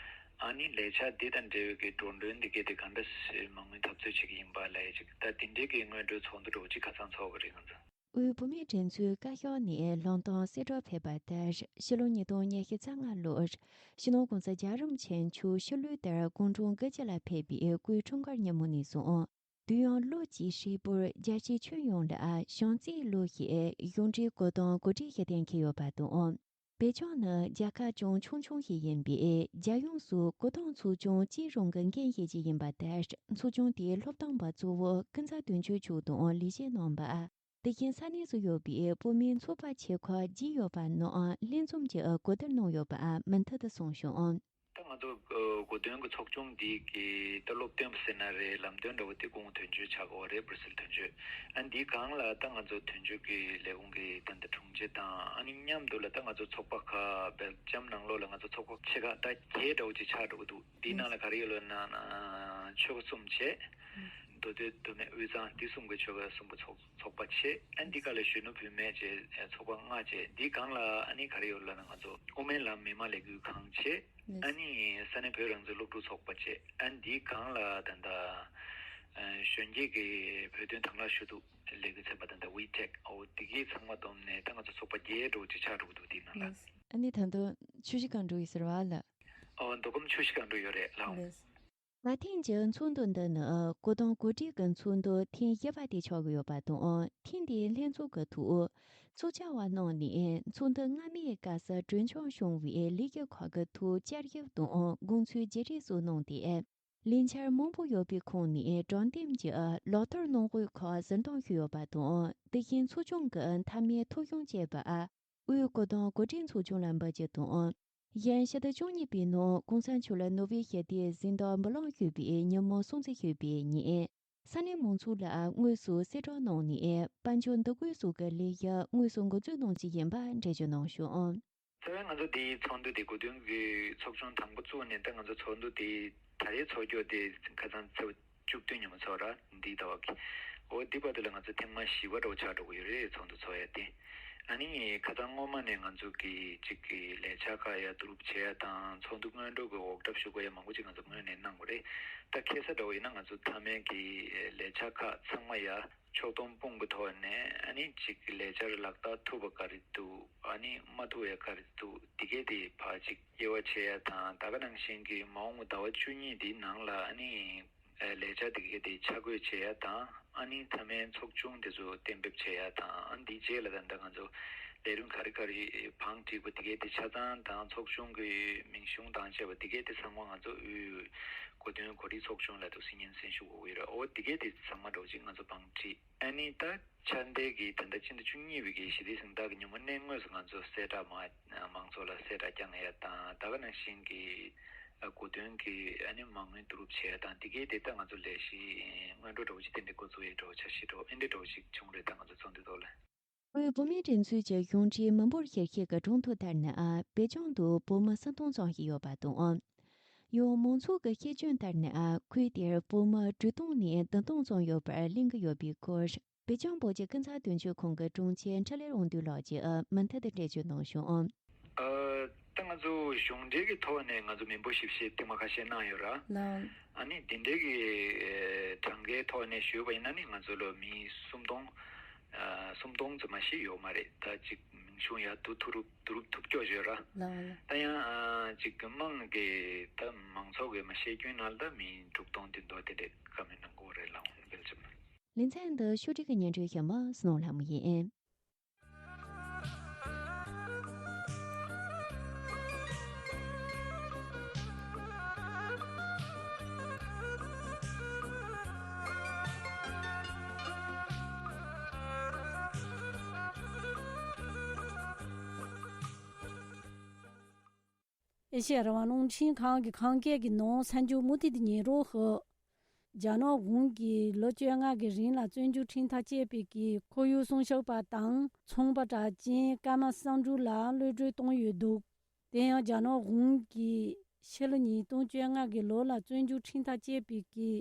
ཨ་ནི་ལས་འཆར་འདི་དང་འབྲེལ་བའི་གི་འགྲོ་གྲོན་འདི་གས་དེ་ག་འདྲ་སེ་མ་དངུལ་འཐབ་རྩོད་བྱེད་ཀྱི་ཡིན་པ་ལ་ཡ་ཅིག་ད་དེ་འདྲའི་གི་སྔོན་འགྲོའི་ཚོགས་འདུ་འདྲ་བོ་ཅིག་ཁ་སང་ཚོགས་པ་རེད་ང་ཚོ། དབུས་བོད་མིའི་སྒྲིག་འཛུགས་བཀའ་ཤག་ནས་ལོན་ཏོན་གསལ་བསྒྲགས་ཕེབས་པ་ལྟར་ཕྱི་ལོ་ཉིས་སྟོང་ཉི་ཤུ་རྩ་ལྔ་ལོར་སྤྱི་ནོར་༸གོང་ས་༸རྒྱལ་བ་རིན་པོ་ཆེ་མཆོག་ཕྱི་ལོའི་ཟླ་དགུང་གྲངས་དགུ་བཅུ་ལ་ཕེབས་པའི་སྐུའི་འཁྲུངས་སྐར་ཉིན་མོ་ནས་བཟུང་། དུས་ཡུན་ལོ་གཅིག་ཧྲིལ་པོར་རྒྱལ་སྤྱིའི་ཁྱོན་ཡོངས་ལ་གཞུང་རྩིས་ལོ་ཞེས་གཞུང་འབྲེལ་གོ་སྟོན་གོ་སྒྲིག་ཞུ་གཏན་འཁེལ་ཡོད་པ་དང་། སྦེལ་ཇམ་ནི་རྒྱལ་ཁབ་ཅུང་ཆུང་ཆུང་ཞིག་ཡིན་པས་རྒྱལ་ཡོངས་སུ་གོ་སྟོན་ཚོགས་ཆུང་གཅིག་རང་གི་འགན་བཞེས་ཀྱི་ཡིན་པ་ལྟར་ཚོགས་ཆུང་དེའི་སློབ་སྟོན་པ་གཙོ་བོ་ཀུན་བཟང་དོན་གཅོད་མཆོག་དང་ལས་བྱེད་རྣམ་པ། དེ་བཞིན་ས་གནས་སུ་ཡོད་པའི་བོད་མིའི་ཚོགས་པ་ཆེ་ཁག་བརྒྱད་ཡོད་པ་རྣམས་ལྷན་འཛོམས་ཀྱིས་གོ་བསྡུར་གནང་ཡོད་པ་མུ་མཐུད་དུ་གསུངས་བྱུང་། ད་ང་ཚོ་ཨ་གོ་སྟོན་གྱི་ཚོགས་ཆུང་འདི་གི་ད་སློབ་སྟོན་པ་ཟེར་ན་རེད། ལམ་སྟོན་འདྲ་བོ་དེ་སྐུ་ངོ་དོན་གཅོད་ཆགས་ཀྱི་ཡོད་རེད། སྦར་སེལ་དོན་གཅོད། ཨ་འདིའི་སྒང་ལ་ད་ང་ཚོ་དོན་གཅོད་ཀྱི་ལས་ཁུངས་ཀྱི་ད་ལྟ་དྲུང་ཆེ་དང་ཨ་ནི་མཉམ་དུ་ལ་ད་ང་ཚོ་ཚོགས་པ་ཁག་སྦེལ་ཇམ་ནང་ལོགས་ལ་ང་ཚོ་ཚོགས་པ་ཆེ་ཁག་ད་བརྒྱད་འདྲ་བོ་ཅིག་ཆགས་འགྲོ་གི་འདུག་འདིའི་ནང་ལ་ག་རེ་ཡོད་ལབ་ན་ཆོལ་ཁ་གསུམ་བྱས། མདོ་སྟོད་མདོ་སྨད་དབུས་གཙང་འདི་གསུམ་གྱི་ཆོལ་ཁ་གསུམ་གྱི་ཚོགས་ཚོགས་པ་བྱས། ཨ་འདི་ག་ལ་གཞོན་ནུ་བུད་མེད་བཅས་ཚོགས་པ་ལྔ་བྱས། འདིའི་སྒང་ལ་ཨ་ནི་ག་རེ་ཡོད་ལབ་ན་ང་ཚོ་དབུ་མའི་ལམ་མི་མང་ལས་འགུལ་ཁང་བྱས། ཨ་ནི་ས་གནས་བོད་རང་བཙན་སློབ་ཕྲུག་ཚོགས་པ་བྱས། ཨ་འདིའི་སྒང་ལ་ད་ལྟ་གཞོན་སྐྱེས་ཀྱི་བོད་དོན་དང་བླངས་ཞུ་གཏུག་ལས་འགུལ་ཚན་པ་ད་ལྟ་ཝི་ཊེག་འོ་འདི་གའི་ཚང་མ་བསྡོམས་ནས་ད་ང་ཚོ་ཚོགས་པ་བརྒྱད་འདྲ་བོ་ཅིག་ཆགས་འགྲོ་གི་འདུག་འདིའི་ནང་ལ། ཨ་ནི་ད་དུང་ཆུ་བཞི་སྒང་དྲུག་ཡོད་ཟེར་བ་ལ། ཨོ་མདོ་ཁམས་ཆུ་བཞི་སྒང་དྲུག་ཡོད་རེད་ལགས། ད་ཐེངས་ཀྱི་ཚོགས་འདུ་འདི་ནི་གོ་སྟོན་གོ་སྒྲིག་གི་ཚོགས་འདུ་ཐེངས་བཞི་པ་དེ་ཆགས་ཀྱི་ཡོད་པ་དང་། ཐེངས་འདིའི་ལྷན་ཚོགས་ཀྱི་ཐོག་ཚོགས་བཅར་བ་རྣམས་ནས་ཚོགས་འདུ་སྔ་མའི་སྐབས་སུ་གྲོན་ཆུང་བྱུང་བའི་ལས་འགུལ་ཁག་གི་ཐོག་བཅར་ཞིབ་དང་དགོངས་ཚུལ་བརྗེ་རེས་སོགས་གནང་སྟེ། ལས་འཆར་མང་པོ་ཡོད་པའི་ཁོངས་ནས་དྲང་བདེན་གྱི་ལག་བསྟར་གནང་དགོས་ཁག་ཟུར་འདོན་ཞུས་ཡོད་པ་དང་། དེ་བཞིན་ཚོགས་ཆུང་གི་མཐའ་མའི་ཐོ་གཞུང་བཅས་པ། དབུས་གོ་སྟོན་གོ་སྒྲིག་ཚོགས་ཆུང་ལ་འབུལ་རྒྱུ་དང་། གཞན་ཕྱི་ཟླ་བཅུ་གཉིས་པའི་ནང་གོང་ས་མཆོག་ལ་ནོ་བེལ་ཞི་བདེའི་གཟེངས་རྟགས་འབུལ་ལམ་ཞུས་པའི་ཉིན་མོ་སྲུང་བརྩི་ཞུས་པའི་ཉིན། ས་གནས་མང་ཚོགས་ལ་དངོས་སུ་གསལ་བསྒྲགས་གནང་ནས་དཔལ་འབྱོར་འདུ་འགོད་སོགས་ཀྱི་ལས་གཞི་དངོས་སུ་འགོ་འཛུགས་གནང་རྒྱུ་ཡིན་པ་འགྲེལ་བརྗོད་གནང་བྱུང་། རྩ་བའི་ང་ཚོ་འདིའི་ཚོགས་འདུ་འདི་གོ་སྟོན་གྱི་ཚོགས་ཆུང་དང་པོ་བཙུགས་ནས་ད་ང་ཚོ་ཚོགས་འདུ་འདི་ད་རེས་ཚོགས་རྒྱུ་དེ་ཁ་སང་ཚེས་པ་བཅུ་བདུན་ཉིན་མོ་ཚོགས་ར་འདི་ཟླ་བ་གི་འོ་འདི་བར་དུ་ལ་ང་ཚོ་ཐེངས་མ་བཞི་པ་འདྲ་བོ་ཆགས་འགྲོ་གི་ཡོད་རེད། ཚོགས་འདུ་ཚོགས་ཡ་དེ། ཨ་ནི་ཁ་སང་སྔོན་མ་ནས་ང་ཚོ་གི་གཅིག་གི་ལས་འཆར་ཁག་ཡ་བསྡུ་རུབ་བྱེད་ཡ་དང་ཚོགས་འདུ་སྔོན་འགྲོ་གི་འོག་གྲབས་ཞུ་དགོས་ཡ་མང་པོ་ཅིག་ང་ཚོ་སྔོན་ནས་གནང་དགོས་རེད། ད་ཁ་སང་འདྲ་བོ་ཡིན་ན་ང་ཚོ་མཐའ་མའི་གི་ལས་འཆར་ཁག་ཚང་མ་ཡ། ཕྱོགས་སྡོམ་དཔུང་གི་ཐོག་ནས་ཨ་ནི་གཅིག་ལས་འཆར་ལག་བསྟར་ཐུབ་པ་ག་རེ་འདུག་ཨ་ནི་མ་ཐུབ་ཡ་ག་རེ་འདུག་འདི་གས་དེ་ཕར་གཅིག་དབྱེ་བ་ཕྱེ་ཡ་དང་། ད་ག་ནང་བཞིན་གྱི་མ་འོངས་ཟླ་བ་བཅུ་གཉིས་འདིའི་ནང་ལ་ཨ་ནི་ལས་འཆར་འདི་གས་དེ་ཆ་བགོས་བྱེད་ཡ་དང་། ཨ་ནི་མཐའ་མའི་ཚོགས་ཆུང་དེ་ཚོ་གཏན་འབེབས་བྱེད་ཡ་དང་། ཨ་འདིའི་རྗེས་ལ་ད་ལྟ་ང་ཚོ་ ལས་རིམ་ག་རེ་ག་རེ་བང་བསྒྲིགས་པ་དེ་གའི་དེ་ཆ་ཚང་དང་ཚོགས་ཆུང་གི་མིང་གཞུང་དང་བཅས་པ་དེ་གའི་དེ་ཚང་མ་ང་ཚོ་དབུས་གོ་སྟོན་གོ་སྒྲིག་ཚོགས་ཆུང་ལ་འདུག་སེ་སྙན་སེང་ཞུ་དགོས་ཀྱི་རེད། འོ་དེ་གའི་དེ་ཚང་མ་འགྲོ་གཅིག་ང་ཚོ་བང་བསྒྲིགས། ཨ་ནི་ད་འཆར་ཟླའི་གི་ད་ལྟ་སྤྱི་ཟླ་བཅུ་གཉིས་པའི་གི་ཞི་བདེ་གཟེངས་རྟགས་ཀྱི་ཉིན་མོ་ནས་དངོས་སུ་ང་ཚོ་གསལ་བསྒྲགས་མ་མང་ཚོགས་ལ་གསལ་བསྒྲགས་བསྐྱངས་ཡ་དང་ད་ག་ནང་བཞིན་གི་གོ་སྟོན་གྱི་ཨ་ནི་མ་དངུལ་བསྡུ་རུབ་བྱས་དང་དེ་གའི་དེ་ལྟ་ང་ཚོ་ལས་གཞི་སྔོན་འགྲོ་འདྲ་བོ་ཅིག་དེ་འདྲ་འགོ་བཙུགས་ཡས་འདྲ་བོ་འཆར་གཞི་འདྲ་བོ་ཨེ་འདྲ་འདྲ་བོ་ཅིག་བྱུང་རེད། ད་ང་ཚོ་ཚོགས་འདུའི་ཐོག་ལ། དབུས་བོད་མིའི་སྒྲིག་འཛུགས་ཀྱི་གཞུང་འབྲེལ་མི་འབོར་ཤེར་ཤེས་ཀྱི་གྲངས་ཐོ་ལྟར་ན། བོད་ལྗོངས་དུ་བོད་མི་ས་སྟོང་ཙམ་ཞིག་ཡོད་པ་དང་། ཡང་མང་ཚོགས་ཀྱི་ཤེས་འཇོན་ལྟར་ན། ཁུལ་དེར་བོད་མི་དྲུག་སྟོང་ནས་བདུན་སྟོང་ཙམ་ཡོད་པར་གླེང་གི་ཡོད་པའི་སྐོར། བོད་ལྗོངས་བོད་ཀྱི་ཀུན་བཟང་དོན་གཅོད་ཁང་གི་དྲུང་ཆེ་འཕྲིན་ལས་དབང་འདུས་ལགས་ཀྱིས་མུ་མཐུད་དུ་འགྲེལ་བརྗོད་གནང་བྱུང་། ཨ། ད་ང་ཚོ་གཞུང་འབྲེལ་གྱི་ཐོག་ནས་ང་ཚོ་མི་འབོར་ཞིབ་བཤེར་ཐེངས་མ་ཁ་ཤས་གནང་ཡོད་ར། ལགས། ཨ་ནི་འདི་འདྲའི་གི་གྲངས་ཀའི་ཐོག་ནས་ཞུས་པ་ཡིན་ན་ནི་ང་ཚོ་ལ་མི་སུམ་སྟོང་། ཨ། སུམ་སྟོང་ཙམ་མ་ཞིག་ཡོད་མ་རེད། ད་ཅིག་མིང་གཞུང་ཡར་བསྡུ་ཐུབ་རུབ་བསྡུ་རུབ་ཐུབ་ཀྱོག་ཡོད་ར། ལགས་ལགས། ད་ཡང་ཨ་ཅིག་དམངས་ཀྱི་ད་མང་ཚོགས་ཀྱི་མ་ཤེས་རྒྱུན་ནང་ལ་ད་མི་དྲུག་སྟོང་བདུན་སྟོང་དེ་འདྲ་ཁ་མི་ནང་གོ་རེད་ལགས། འོང་སྤེལ་ཆེན། ལེ་ཚན་འདི་ཕྱོགས་སྒྲིག་གི་སྙན་སྒྲོན་ཞུ་མི་སྣོ་ལྷ་མོ་ཡིན། ཨེ་ཤེ་ཡ་རང་དབང་རླུང་འཕྲིན་ཁང་གི་ཁམས་སྐད་ཀྱི་ནང་གསར་འགྱུར་མུ་མཐུད་དུ་ཉན་རོགས་ཞུ། རྒྱ་ནག་གཞུང་གིས་ལོ་བཅོ་ལྔ་གི་རིང་ལ་བཙོན་འཇུག་ཁྲིམས་ཐག་བཅད་པའི་གི་ཁོར་ཡུག་སྲུང་སྐྱོབ་པ་དང་ཚོང་པ་གྲགས་ཅན་ཀརྨ་བསམ་འགྲུབ་ལ་གློད་གྲོལ་བཏང་ཡོད་འདུག་དེ་ཡང་རྒྱ་ནག་གཞུང་གིས་ཕྱི་ལོ་ཉིས་སྟོང་བཅོ་ལྔ་གི་ལོ་ལ་བཙོན་འཇུག་ཁྲིམས་ཐག་བཅད་པའི་གི་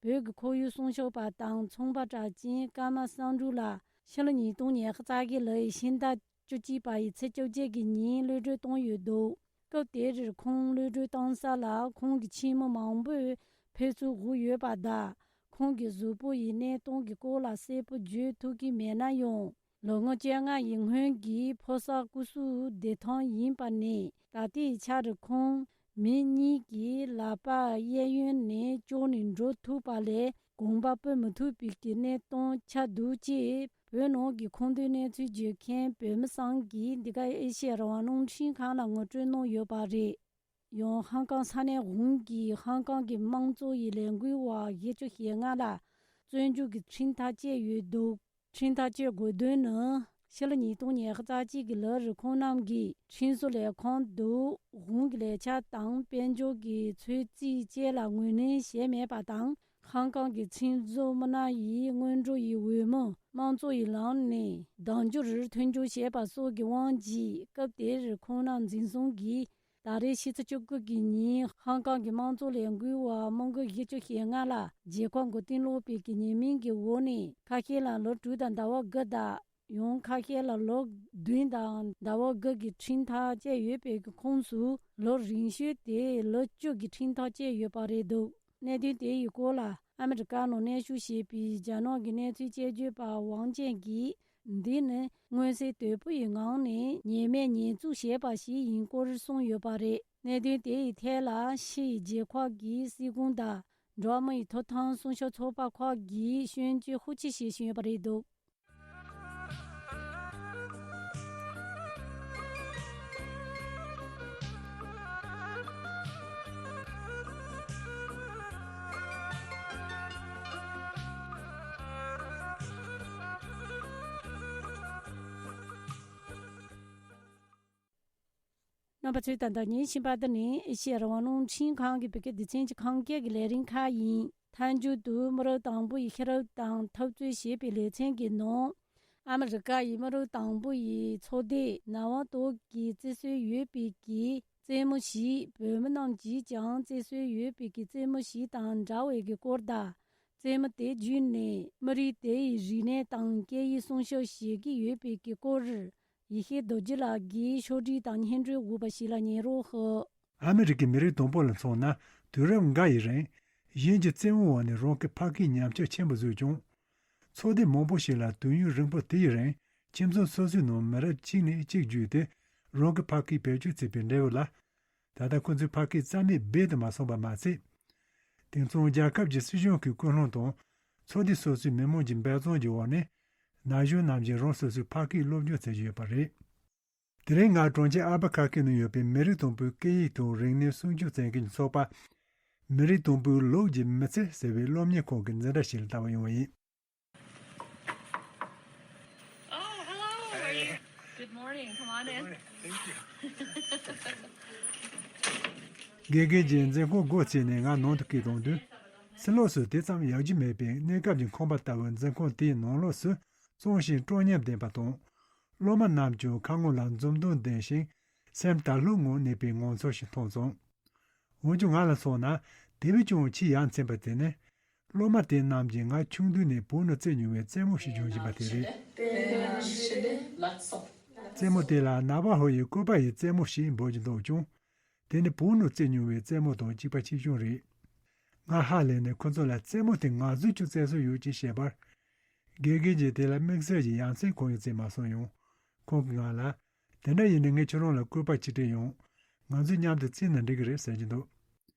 བོད་ཀྱི་ཁོར་ཡུག་སྲུང་སྐྱོབ་པ་དང་ཚོང་པ་གྲགས་ཅན་ཀརྨ་བསམ་འགྲུབ་ལ་ཕྱི་ལོ་ཉིས་སྟོང་ཉི་ཤུ་རྩ་བཞི་ལོའི་ཕྱི་ཟླ་བཅུ་གཅིག་པ་ཡི་ཚེས་བཅོ་བརྒྱད་ཀྱི་ཉིན་གློད་གྲོལ་བཏང་ཡོད་འདུག་སྐབས་དེར་ཁོང་གློད་གྲོལ་བཏང་ས་ལ་ཁོང་གི་ཆེན་མོ་མང་པོས་ཕེབས་བསུ་ཞུས་ཡོད་པ་དང་། ཁོང་གི་གཟུགས་པོ་ཡི་གནས་སྟངས་ཀྱི་སྐོར་ལ་གསལ་པོ་བརྗོད་ཐུབ་ཀྱི་མེད་ན་ཡང་། ལོ་ངོ་བཅོ་ལྔ་ཡི་སྔོན་གྱི་ཕོ་གསར་སྐུ་གཟུགས་བདེ་ཐང་ཡིན་པ་ནས་ད་ལྟའི་ཆར་ཁོང་མི་གཉིས་ཀྱི་ལག་པ་གཡས་གཡོན་ནས་བཅོམ་ནས་འགྲོ་ཐུབ་པ་ལས་གོམ་པ་སྤོ་མི་ཐུབ་པའི་གི་གནས་སྟངས་ཆགས་འདུག་ཅེས་བོད་ནང་གི་ཁུངས་འདུས་གནས་ཚུལ་བརྗོད་མཁན་བོད་མི་ཚང་གིས་འདི་ག་ཨེ་ཤེ་ཡ་རང་དབང་རླུང་འཕྲིན་ཁང་ལ་ངོ་སྤྲོད་གནང་ཡོད་པ་རེད། ཡང་ཧང་ཀང་ས་གནས་གཞུང་གིས་ཧང་ཀང་གི་དམངས་གཙོ་ཡི་ལས་འགུལ་བ་བཞི་བཅུ་ཞེ་ལྔ་ལ་བཙོན་འཇུག་གི་ཁྲིམས་ཐག་བཅད་ཡོད་འདུག་ཁྲིམས་ཐག་གཅོད་དགོས་དོན་ནི་ཕྱི་ལོ་ཉིས་སྟོང་ཉི་ཤུ་རྩ་གཅིག་གི་ལོར་ཁོང་རྣམས་ཀྱིས་ཁྲིམས་བཟོ་ལས་ཁང་དུ་གཞུང་གི་ལས་འཆར་དང་དཔལ་འབྱོར་གྱི་ཚོད་རྩིས་བཅས་ལ་ངོས་ལེན་བྱས་མེད་པ་དང་། ཧང་ཀང་གི་ཁྲིམས་བཟོ་མི་སྣ་ཡིས་སྔོན་འགྲོ་ཡི་འོས་མི་དམངས་གཙོ་ཡི་ལམ་ནས་གདམ་འཇུག་རུ་མཐུན་འགྱུར་བྱས་པ་སོགས་ཀྱི་དབང་གིས་སྐབས་དེར་ཁོང་རྣམས་འཛིན་བཟུང་གིས། ད་རེས་ཕྱི་ཚེས་བཅུ་དགུ་གི་ཉིན་ཧང་ཀང་གི་དམངས་གཙོ་ལས་འགུལ་བ་མི་འགོ་བཞི་བཅུ་ཞེ་ལྔ་ལ་རྒྱལ་ཁབ་མགོ་རྟིང་སློག་པའི་གི་ཉེས་མིང་གི་འོག་ནས་ཁ་ཤས་ལ་ལོ་དྲུག་དང་ཟླ་བ་དགུ་དང་ཡང་ཁ་ཤས་ལ་ལོ་བདུན་དང་ཟླ་བ་དགུ་གི་ཁྲིམས་ཐག་བཅད་ཡོད་པའི་གི་ཁོངས་སུ་ལོ་རིང་ཤོས་དེ་ལོ་བཅུ་གི་ཁྲིམས་ཐག་བཅད་ཡོད་པ་རེད་འདུག་གནད་དོན་དེ་ཡི་སྐོར་ལ་ཨ་མི་རི་ཀ་ནང་གནས་བཞུགས་བྱས་པའི་རྒྱ་ནག་གི་གནས་ཚུལ་དཔྱད་བརྗོད་པ་ཝང་ཅན་གྱིས། འདི་ནི་མངོན་གསལ་དོད་པོ་ཡི་ངང་ནས་ཉེས་མེད་ཉེས་འཛུགས་བྱས་པ་ཞིག་ཡིན་སྐོར་གསུངས་ཡོད་པ་རེད། གནད་དོན་དེ་ཡི་ཐད་ལ་ཕྱི་ཡི་རྒྱལ་ཁབ་ཀྱི་སྲིད་ཁང་དང་འགྲོ་བ་མི་ཡི་ཐོབ་ཐང་སྲུང་སྐྱོབ་ཚོགས་པ་ཁག་གིས་སྐྱོན་བརྗོད་ཤུགས་ཆེ་བྱེད་བཞིན་ཡོད་པ་རེད་འདུག་རྣམ་པ་ཚོས་ད་ལྟ་ཉན་བཞིན་པ་འདི་ནི་ཨེ་ཤེ་ཡ་རང་དབང་རླུང་འཕྲིན་ཁང་གི་བོད་སྐད་སྡེ་ཚན་གྱི་ཁམས་སྐད་ཀྱི་ལས་རིམ་ཁག་ཡིན། མཐའ་མཇུག་ཏུ་མི་རབས་དང་པོ་ཡི་ཤེས་རབ་དང་འཐབ་རྩོད་ཞེས་པའི་ལེ་ཚན་གྱི་ནང་། ཨ་མི་རི་ཀ་ཡི་མི་རབས་དང་པོ་ཡི་ཚོགས་སྡེས་ནང་དབང་ཐོག་གི་བཙན་གསོལ་ཡོད་པའི་གི་རྩེད་མོ་ཞིག་བོད་མི་རྣམས་ཀྱིས་ཀྱང་རྩེད་སྲོལ་ཡོད་པའི་གི་རྩེད་མོ་ཞིག་དང་འདྲ་བའི་གི་སྐོར་དང་། རྩེད་མོ་དེ་བརྒྱུད་ནས་མི་རིགས་དེ་ཡི་རིག་གནས་དང་སྐད་ཡིག་སྲུང་སྐྱོབ་བྱེད་ཀྱི་ཡོད་པའི་གི་སྐོར། ཡེ་ཤེས་རྡོ་རྗེ་ལགས་ཀྱིས་ཕྱོགས་སྒྲིག་དང་སྙན་སྒྲོན་ཞུས་པ་ཞིག་ལ་ཉན་རོགས་ཞུ། ཨ་མི་རི་ཀའི་མི་རིགས་དང་པོ་ལ་མཚོན་ན། དུས་རབས་འགའ་ཡི་རིང་གཞན་གྱི་རྩེད་མོའི་འོག་ནས་རང་གི་ཕ་སྐད་ཉམས་ཆག་ཆེན་པོ་བཟོས་ཀྱང་། ཚོགས་སྡེ་མང་པོ་ཞིག་ལ་དུས་ཡུན་རིང་པོ་དེ་ཡི་རིང་ཁྱིམ་ཚང་སོ་སོའི་ནང་མི་རབས་གཅིག་ནས་གཅིག་བརྒྱུད་དེ་རང་གི་ཕ་སྐད་བེད་སྤྱོད་བྱས་པའི་འབྲས་བུ་ལ། ད་ལྟ་ཁོ་ཚོའི་ཕ་སྐད་རྩ་མེད་རྦད་དུ་མ་སོང་བ་མ་ཟད། དེང་སང་རྒྱལ་ཁབ་ཀྱི་སྲིད་གཞུང་གི་ཀུན་སློང་དང་ཚོགས་སྡེ་སོ་སོའི་མི་མང་གི་འབད་བརྩོན་གྱི་འོག་ནས་ན་གཞོན་རྣམས་ཀྱིས་རང་སོ་སོའི་ཕ་སྐད་སློབ་སྦྱོང་བྱེད་ཀྱི་ཡོད་པ་རེད། དེ་རིང་ང་གྲོང་ཁྱེར་ཨལ་བ་ཁ་ཁི་ནང་ཡོད་པའི་མི་རིགས་དང་པོའི་སྐད་ཡིག་དང་རིག་གནས་སྲུང་སྐྱོབ་བྱེད་མཁན་གྱི་ཚོགས་པ། མི་རིགས་དང་པོའི་ལུགས་ཀྱི་མི་ཚེ་ཟེར་བའི་སློབ་གཉེར་ཁང་གི་འཛིན་གྲྭ་ཞིག་ལ་ལྟ་བར་ཡོང་བ་ཡིན། Oh, hello. How are you? Hey. Good morning. Come on in. Good morning. Thank you. དགེ་རྒན་གྱིས་འཛིན་ཁང་སྒོ་ཕྱེ་ནས་ང་ནང་དུ་སྐད་བཏང་དུས། ཕྱི་ལོགས་སུ་དེ་ཙམ་ཡག་རྒྱུ་མེད་པའི་གནས་སྐབས་ཀྱི་ཁང་པ་ལྟ་བུའི་འཛིན་ཁང་དེའི་ནང་ལོགས་སུ་གཙང་ཞིང་སྤྲོ་ཉམས་ལྡན་པ་དང་། སློབ་མ་རྣམས་ཀྱང་ཁ་ངོ་ལ་འཛུམ་མདངས་ལྡན་ཞིང་། སེམས་དལ་ལྷོད་ངང་གནས་པའི་ངང་ཚུལ་ཞིག་མཐོང་སོང་། འོན་ཀྱང་ང་ལ་སོང་ན་དེ་བས་ཀྱང་ཆེས་ཡ་མཚན་པ་དེ་ནི། སློབ་མ་དེ་རྣམས་ཀྱིས་ང་ཆུང་དུས་ནས་བོད་ནང་རྩེད་མྱོང་བའི་རྩེད་མོ་ཞིག་སྦྱོང་བཞིན་པ་དེ་རེད། རྩེད་མོ་དེ་ལ་ནཱ་བ་ཧོ་ཡི་བཀོད་པ་ཡི་རྩེད་མོ་ཞེས་འབོད་ཀྱི་འདུག་ཀྱང་། དེ་ནི་བོད་ནང་རྩེད་མྱོང་བའི་རྩེད་མོ་དང་གཅིག་པ་གཅིག་རྐྱང་རེད། ང་ཧ་ལས་ནས་ཁོ་ཚོ་ལ་རྩེད་མོ་དེ་ང་ཚོས་ཀྱང་རྩེ་སྲོལ་ཡོད་ཅེས་བཤད་པར། དགེ་རྒན་གྱིས་དེ་ལ་དམིགས་བསལ་གྱི་ཡ་མཚན་གང་ཡང་བརྩི་མ་སོང་ཡང་། ཁོང་གིས་ང་ལ། དེ་འདྲ་ཡིན་ན་ངས་ཁྱོད་རང་ལ་བཀོད་པ་ཅིག་སྤྲད་ཡོང་། ང་ཚོས་མཉམ་དུ་རྩེས་ན་འགྲིག་གི་རེད་ཟེར་གྱི་འདུག་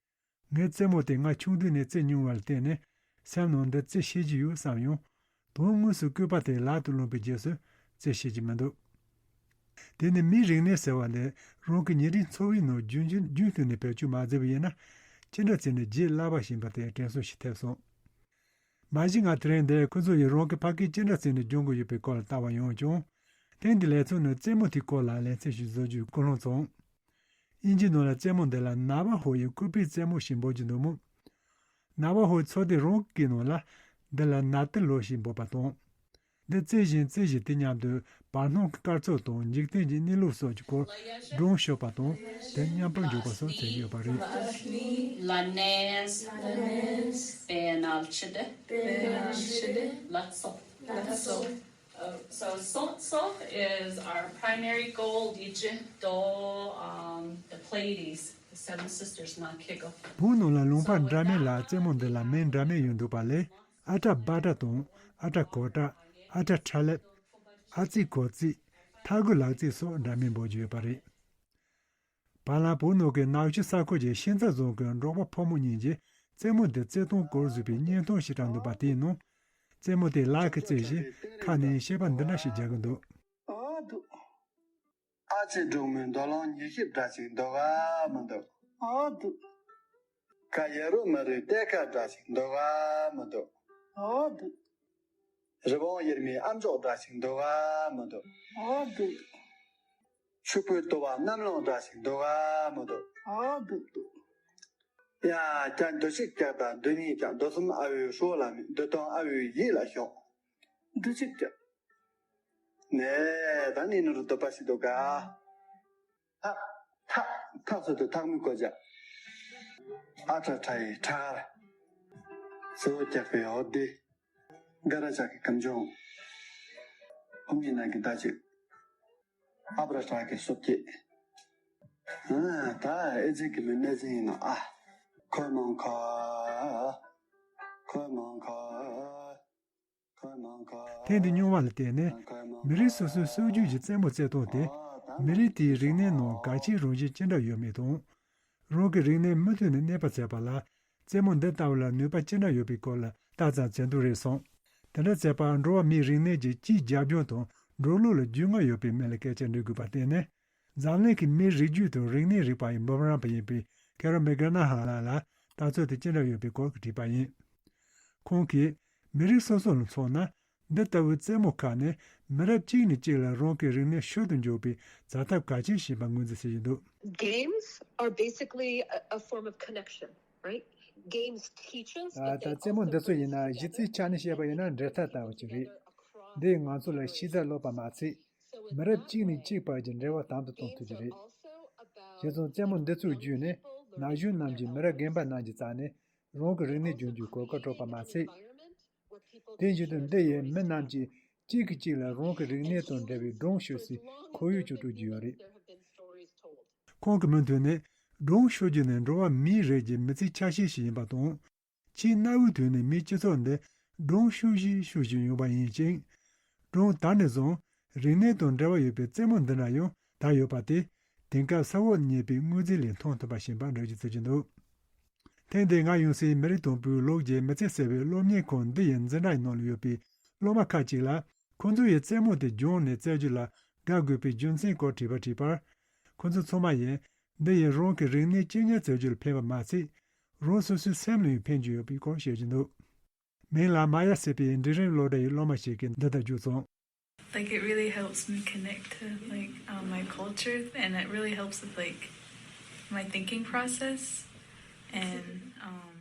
ངའི་རྩེད་མོ་དེ་ང་ཆུང་དུས་ནས་རྩེ་མྱོང་བ་ལ་བརྟེན་ནས་སེམས་ནང་འདི་རྩེ་ཤེས་ཀྱི་ཡོད་བསམ་ཡང་། དོན་དངོས་སུ་བཀོད་པ་དེ་ལག་ཏུ་བླངས་པའི་རྗེས་སུ་རྩེ་ཤེས་ཀྱི་མི་འདུག་དེ་ནི་མིའི་རིག་གནས་ཟེར་བ་འདི་རང་གི་ཉིན་རེའི་འཚོ་བའི་ནང་རྒྱུན་རྒྱུན་རྒྱུན་མཐུད་ནས་བེད་སྤྱོད་མ་མཛད་པ་ཡིན་ན། ཅི་འདྲ་བྱས་ནས་བརྗེད་སླ་བ་ཞིག་ཡིན་པ་དེ་དྲན་གསོ་ཞིག་ཐེབས་སོང་། མ་གཞི་ང་དེ་རིང་འདིར་ཁོ་ཚོ་ཡིས་རང་གི་ཕ་སྐད་ཅི་འདྲ་བྱས་ནས་སྦྱོང་དགོས་ཡོད་པའི་སྐོར་ལ་ལྟ་བར་ཡོང་ཀྱང་། ཐེངས་འདིའི་ལས་ཚོགས་ནི་རྩེད་མོ་དེའི་སྐོར་ལ་ལེ་ཚན་ཞིག་བཟོ་རྒྱུའི་ཀུན་སློང་བྱུང་། དབྱིན་ཇིའི་ནང་ལ་རྩེད་མོ་འདི་ལ་ནཱ་བ་ཧོ་ཡི་བཀོད་པའི་རྩེད་མོ་ཞེས་འབོད་ཀྱི་འདུག་མོད། ནཱ་བ་ཧོའི་ཚོ་སྡེ་རང་གི་ནང་ལ་འདི་ལ་ནཱ་ཏི་ལོ་ཞེས་འབོད་པ་དང་། འདི་རྩེ་བཞིན་རྩེ་བཞིན་དེ་མཉམ་དུ་བར་སྣང་གི་སྐར་ཚོགས་དང་འཇིག་རྟེན་གྱི་གནས་ལུགས་སོགས་ཀྱི་སྐོར་སྒྲུང་ཤོད་པ་དང་དེ་མཉམ་པར་འཇོག་པ་སོགས་བྱེད་ཀྱི་ཡོད་པ་རེད། La neige, la neige, penalchide, penalchide, latso, latso. Uh, so Sontso is our primary goal, Dije, Do, um, the Pleiades, the Seven Sisters, Nakego. བོད་ནང་ལ་ལུང་པ་འདྲ་མིན་ལ་རྩེད་མོ་འདི་ལ་མིང་འདྲ་མིན་ཡང་འདུག་པ་ལས། ཨ་ཏྲ་སྦ་ཏྲ་དང་། ཨ་ཏྲ་གོ་ཏྲ། ཨ་ཏྲ་ཁྲ་ལེབ། ཨ་ཙི་གོ་ཙི། ཐ་གུ་ལག་ཙི་སོགས་འདྲ་མིན་འབོད་ཀྱི་ཡོད་པ་རེད། བར་ལམ་བོད་ནང་གི་ནག་ཆུ་ས་ཁུལ་གྱི་ཤིང་རྩ་རྫོང་གི་འབྲོག་པ་ཕོ་མོ་གཉིས་ཀྱིས་རྩེད་མོ་དེ་རྩེད་སྟངས་སྐོར་བཟོས་པའི་བརྙན་ཐུང་ཞིག་བཀྲམ་འདུག་པ་དེའི་ནང་། རྩེད་མོ་དེ་ལག་གིས་རྩེ་བཞིན་ཁ་ནས་བཤད་པ་འདི་འདྲ་ཞིག་རྒྱག་གི་འདུག་ཨ་དུ། ཨ་ཙི་འབྲུག་མོའི་འདོད་རླངས་ཉི་ཤུ་འདྲ་ཞིག་འདུག་ག་མི་འདུག་ཨ་དུ། ཁ་ཡ་རུ་མ་རུའི་གཏེར་ཁ་འདྲ་ཞིག་འདུག་ག་མི་འདུག་ཨ་དུ། རི་བོང་གཡེར་མའི་ཨ་མཆོག་འདྲ་ཞིག་འདུག་ག་མི་འདུག་ཨ་དུ། ཕྱུག་པོའི་ལྟོ་བ་གནམ་ལོང་འདྲ་ཞིག་འདུག་ག་མི་འདུག་ཨ་དུ་དུ། ཡ། ཀྱང་འདུ་ཤིག་ཀྱག་དང་འདུ་གཉིས་ཀྱག་འདུ་གསུམ་ཨ་བོའི་ཧྲོ་ལ་མི་འདུ་སྟོང་ཨ་བོའི་ཡིད་ལ་ཤོག་འདུ་ཤིག་ཀྱག་ནས་ད་ནི་ནོར་འདུ་པ་ཞིག་འདུག་ག་ཐག་ཐག་ཐག་ཚོད་དུ་ཐག་མི་བཀོད་ཅག་ཨ་ཁྲ་ཁྲ་ཡི་ཁྲ་གར། སེ་བོ་ཀྱག་པའི་འོ་དེ། ག་ར་ཅག་གི་གམ་ཆུང་། ཕོ་མོའི་ནང་གི་ཟླ་གཅིག་ཨ་བྲ་ཁྲག་གི་སོབ་ཀྱི། ཨ་ད་ཨེ་ཙི་གི་མི་གནས་ཚིག་ཡིན་ནོ་ཨ། ཁོལ་མང་ཁོ། ཁོལ་མང་ཁོ། ཁོལ་མང་ཁོ། ཐེངས་འདི་རྙིང་བ་ལ་བརྟེན་ནས་མི་རིགས་སོ་སོའི་སྲོལ་རྒྱུན་གྱི་རྩེད་མོ་རྩེ་སྟངས་དེ་མི་རིགས་དེའི་རིག་གནས་ནང་གལ་ཆེའི་རང་བཞིན་ཅི་འདྲ་ཡོད་མེད་དང་། རང་གི་རིག་གནས་མུ་མཐུད་ནས་གནས་པ་བྱེད་པ་ལ་རྩེད་མོ་འདི་ལྟ་བུ་ལ་ནུས་པ་ཅི་འདྲ་ཡོད་པའི་སྐོར་ལ་ལྟ་ཙམ་བྱེད་འདོད་རེད་སོང་། དེ་འདྲ་བྱེད་པར་འགྲོ་བ་མིའི་རིག་གནས་ཀྱི་སྤྱིའི་རྒྱབ་ལྗོངས་དང་འགྲོ་ལུགས་ལ་རྒྱུས་མངའ་ཡོད་པའི་མི་ལ་སྐད་ཆ་འདྲི་དགོས་པར་བརྟེན་ནས། འཛམ་གླིང་གི་མིའི་རིགས་རྒྱུད་དང་རིག་གནས་རིག་པ་ཡི་འབུམ་རམས་པ་ཡིན་པའི་ཁེ་རོ་མེ་གེ་ན་ཧ་ལགས་ལ་ལྟ་ཚུལ་དེ་ཅི་འདྲ་ཡོད་པའི་སྐོར་གྱི་དྲིས་པ་ཡིན། ཁོང་གིས་མི་རིགས་སོ་སོ་ལ་མཚོན་ན། འདི་ལྟ་བུའི་རྩེད་མོ་ཁག་ནི་མི་རབས་གཅིག་ནས་གཅིག་ལ་རང་གི་རིག་གནས་ཤུལ་དུ་འཇོག་པའི་བྱ་ཐབས་གལ་ཆེན་ཞིག་ཡིན་པ་ངོས་འཛིན་བྱེད་བཞིན་འདུག Games are basically a, a form of connection, right? Games teach us, but ད་they རྩེད་མོ་also འདི་ཚོ་ཡིན་ན་གཞི་རྩའི་ཆ་ནས་བཤད་པ་ཡིན་ན་འབྲེལ་ཐག་ལྟ་བུ་ཅིག་རེད། འདིས་ང་ཚོ་ལ་ཤེས་བྱ་སློབ་པ་མ་ཚད། མི་རབས་གཅིག་ནས་གཅིག་བར་གྱི་འབྲེལ་བ་དམ་དུ་གཏོང་ཐུབ་ཀྱི་རེད། བྱས་ཙང་རྩེད་མོ་འདི་ཚོའི་བརྒྱུད་ནས་ན་གཞོན་རྣམས་ཀྱིས་མི་རབས་རྒན་པ་རྣམས་ཀྱི་རྩ་ནས་རང་གི་རིག་གནས་སྦྱོང་རྒྱུའི་གོ་སྐབས་སྤྲོད་པ་མ་ཚད། དེ་བཞིན་དུ་འདི་ཡིས་མི་རྣམས་ཀྱིས་གཅིག་གིས་གཅིག་ལ་རང་གི་རིག་གནས་དང་འབྲེལ་བའི་སྒྲུང་ཤོད་སའི་ཁོར་ཡུག་ཅིག་སྤྲོད་ཀྱི་ཡོད་རེད། ཁོང་གིས་མུ་མཐུད་ནས་སྒྲུང་ཤོད་རྒྱུ་ནི་འགྲོ་བ་མིའི་རིགས་ཀྱི་མི་ཚེའི་ཆ་ཤས་ཤིག་ཡིན་པ་དང་། ཆེས་གནའ་བོའི་དུས་ནས་མིའི་སྤྱི་ཚོགས་འདི་སྒྲུང་ཤོད་བཞིན་ཤོད་བཞིན་ཡོང་བ་ཡིན་ཞིང་། སྒྲུང་དར་ནས་བཟུང་རིག་གནས་དང་འབྲེལ་བ་ཡོད་པའི་རྩེད་མོ་འདི་འདྲ་ཡང་དར་ཡོད་པ་དེ་དེང་སྐབས་ས་འོག་ཉེ་པའི་དངོས་རྫས་ལས་མཐོང་ཐུབ་པ་ཞིག་ཡིན་པ་འགྲེལ་བརྗོད་བྱེད་ཀྱི་འདུག་ཐེངས་འདིར་ང་ཡོང་སའི་མི་རིགས་དང་པོའི་ལུགས་ཀྱི་མི་ཚེ་ཟེར་བའི་སློབ་གཉེར་ཁང་འདི་ཡི་འཛིན་གྲྭའི་ནང་ལ་ཡོད་པའི་སློབ་མ་ཁག་ཅིག་ལ། ཁོང་ཚོ་ཡིས་རྩེད་མོ་དེ་སྦྱངས་ནས་རྩེད་རྒྱུ་ལ་ དགའ་དགོས་པའི་རྒྱུ་མཚན་སྐོར་དྲིས་པ་དྲིས་པར། ཁོ་ཚོ་ཚང་མ་ཡིས་འདི་ཡིས་རང་གི་རིག་གནས་གཅེས་ཉར་བྱ་རྒྱུ་ལ་ཕན་པ་མ་ཚད། རང་སོ་སོའི་སེམས་ལ་ཡང་ཕན་གྱི་ཡོད་པའི་སྐོར་བཤད་ཀྱི་འདུག་མིང་ལ་མ་ཡ་ཟེར་བའི་འབྲིང་རིམ་སློབ་གྲྭ་ཡི་སློབ་མ་ཞིག་གིས་འདི་ལྟར་བརྗོད་སོང་། Like, it really helps me connect to, like, um, my culture, and it really helps with, like, my thinking process, and, um,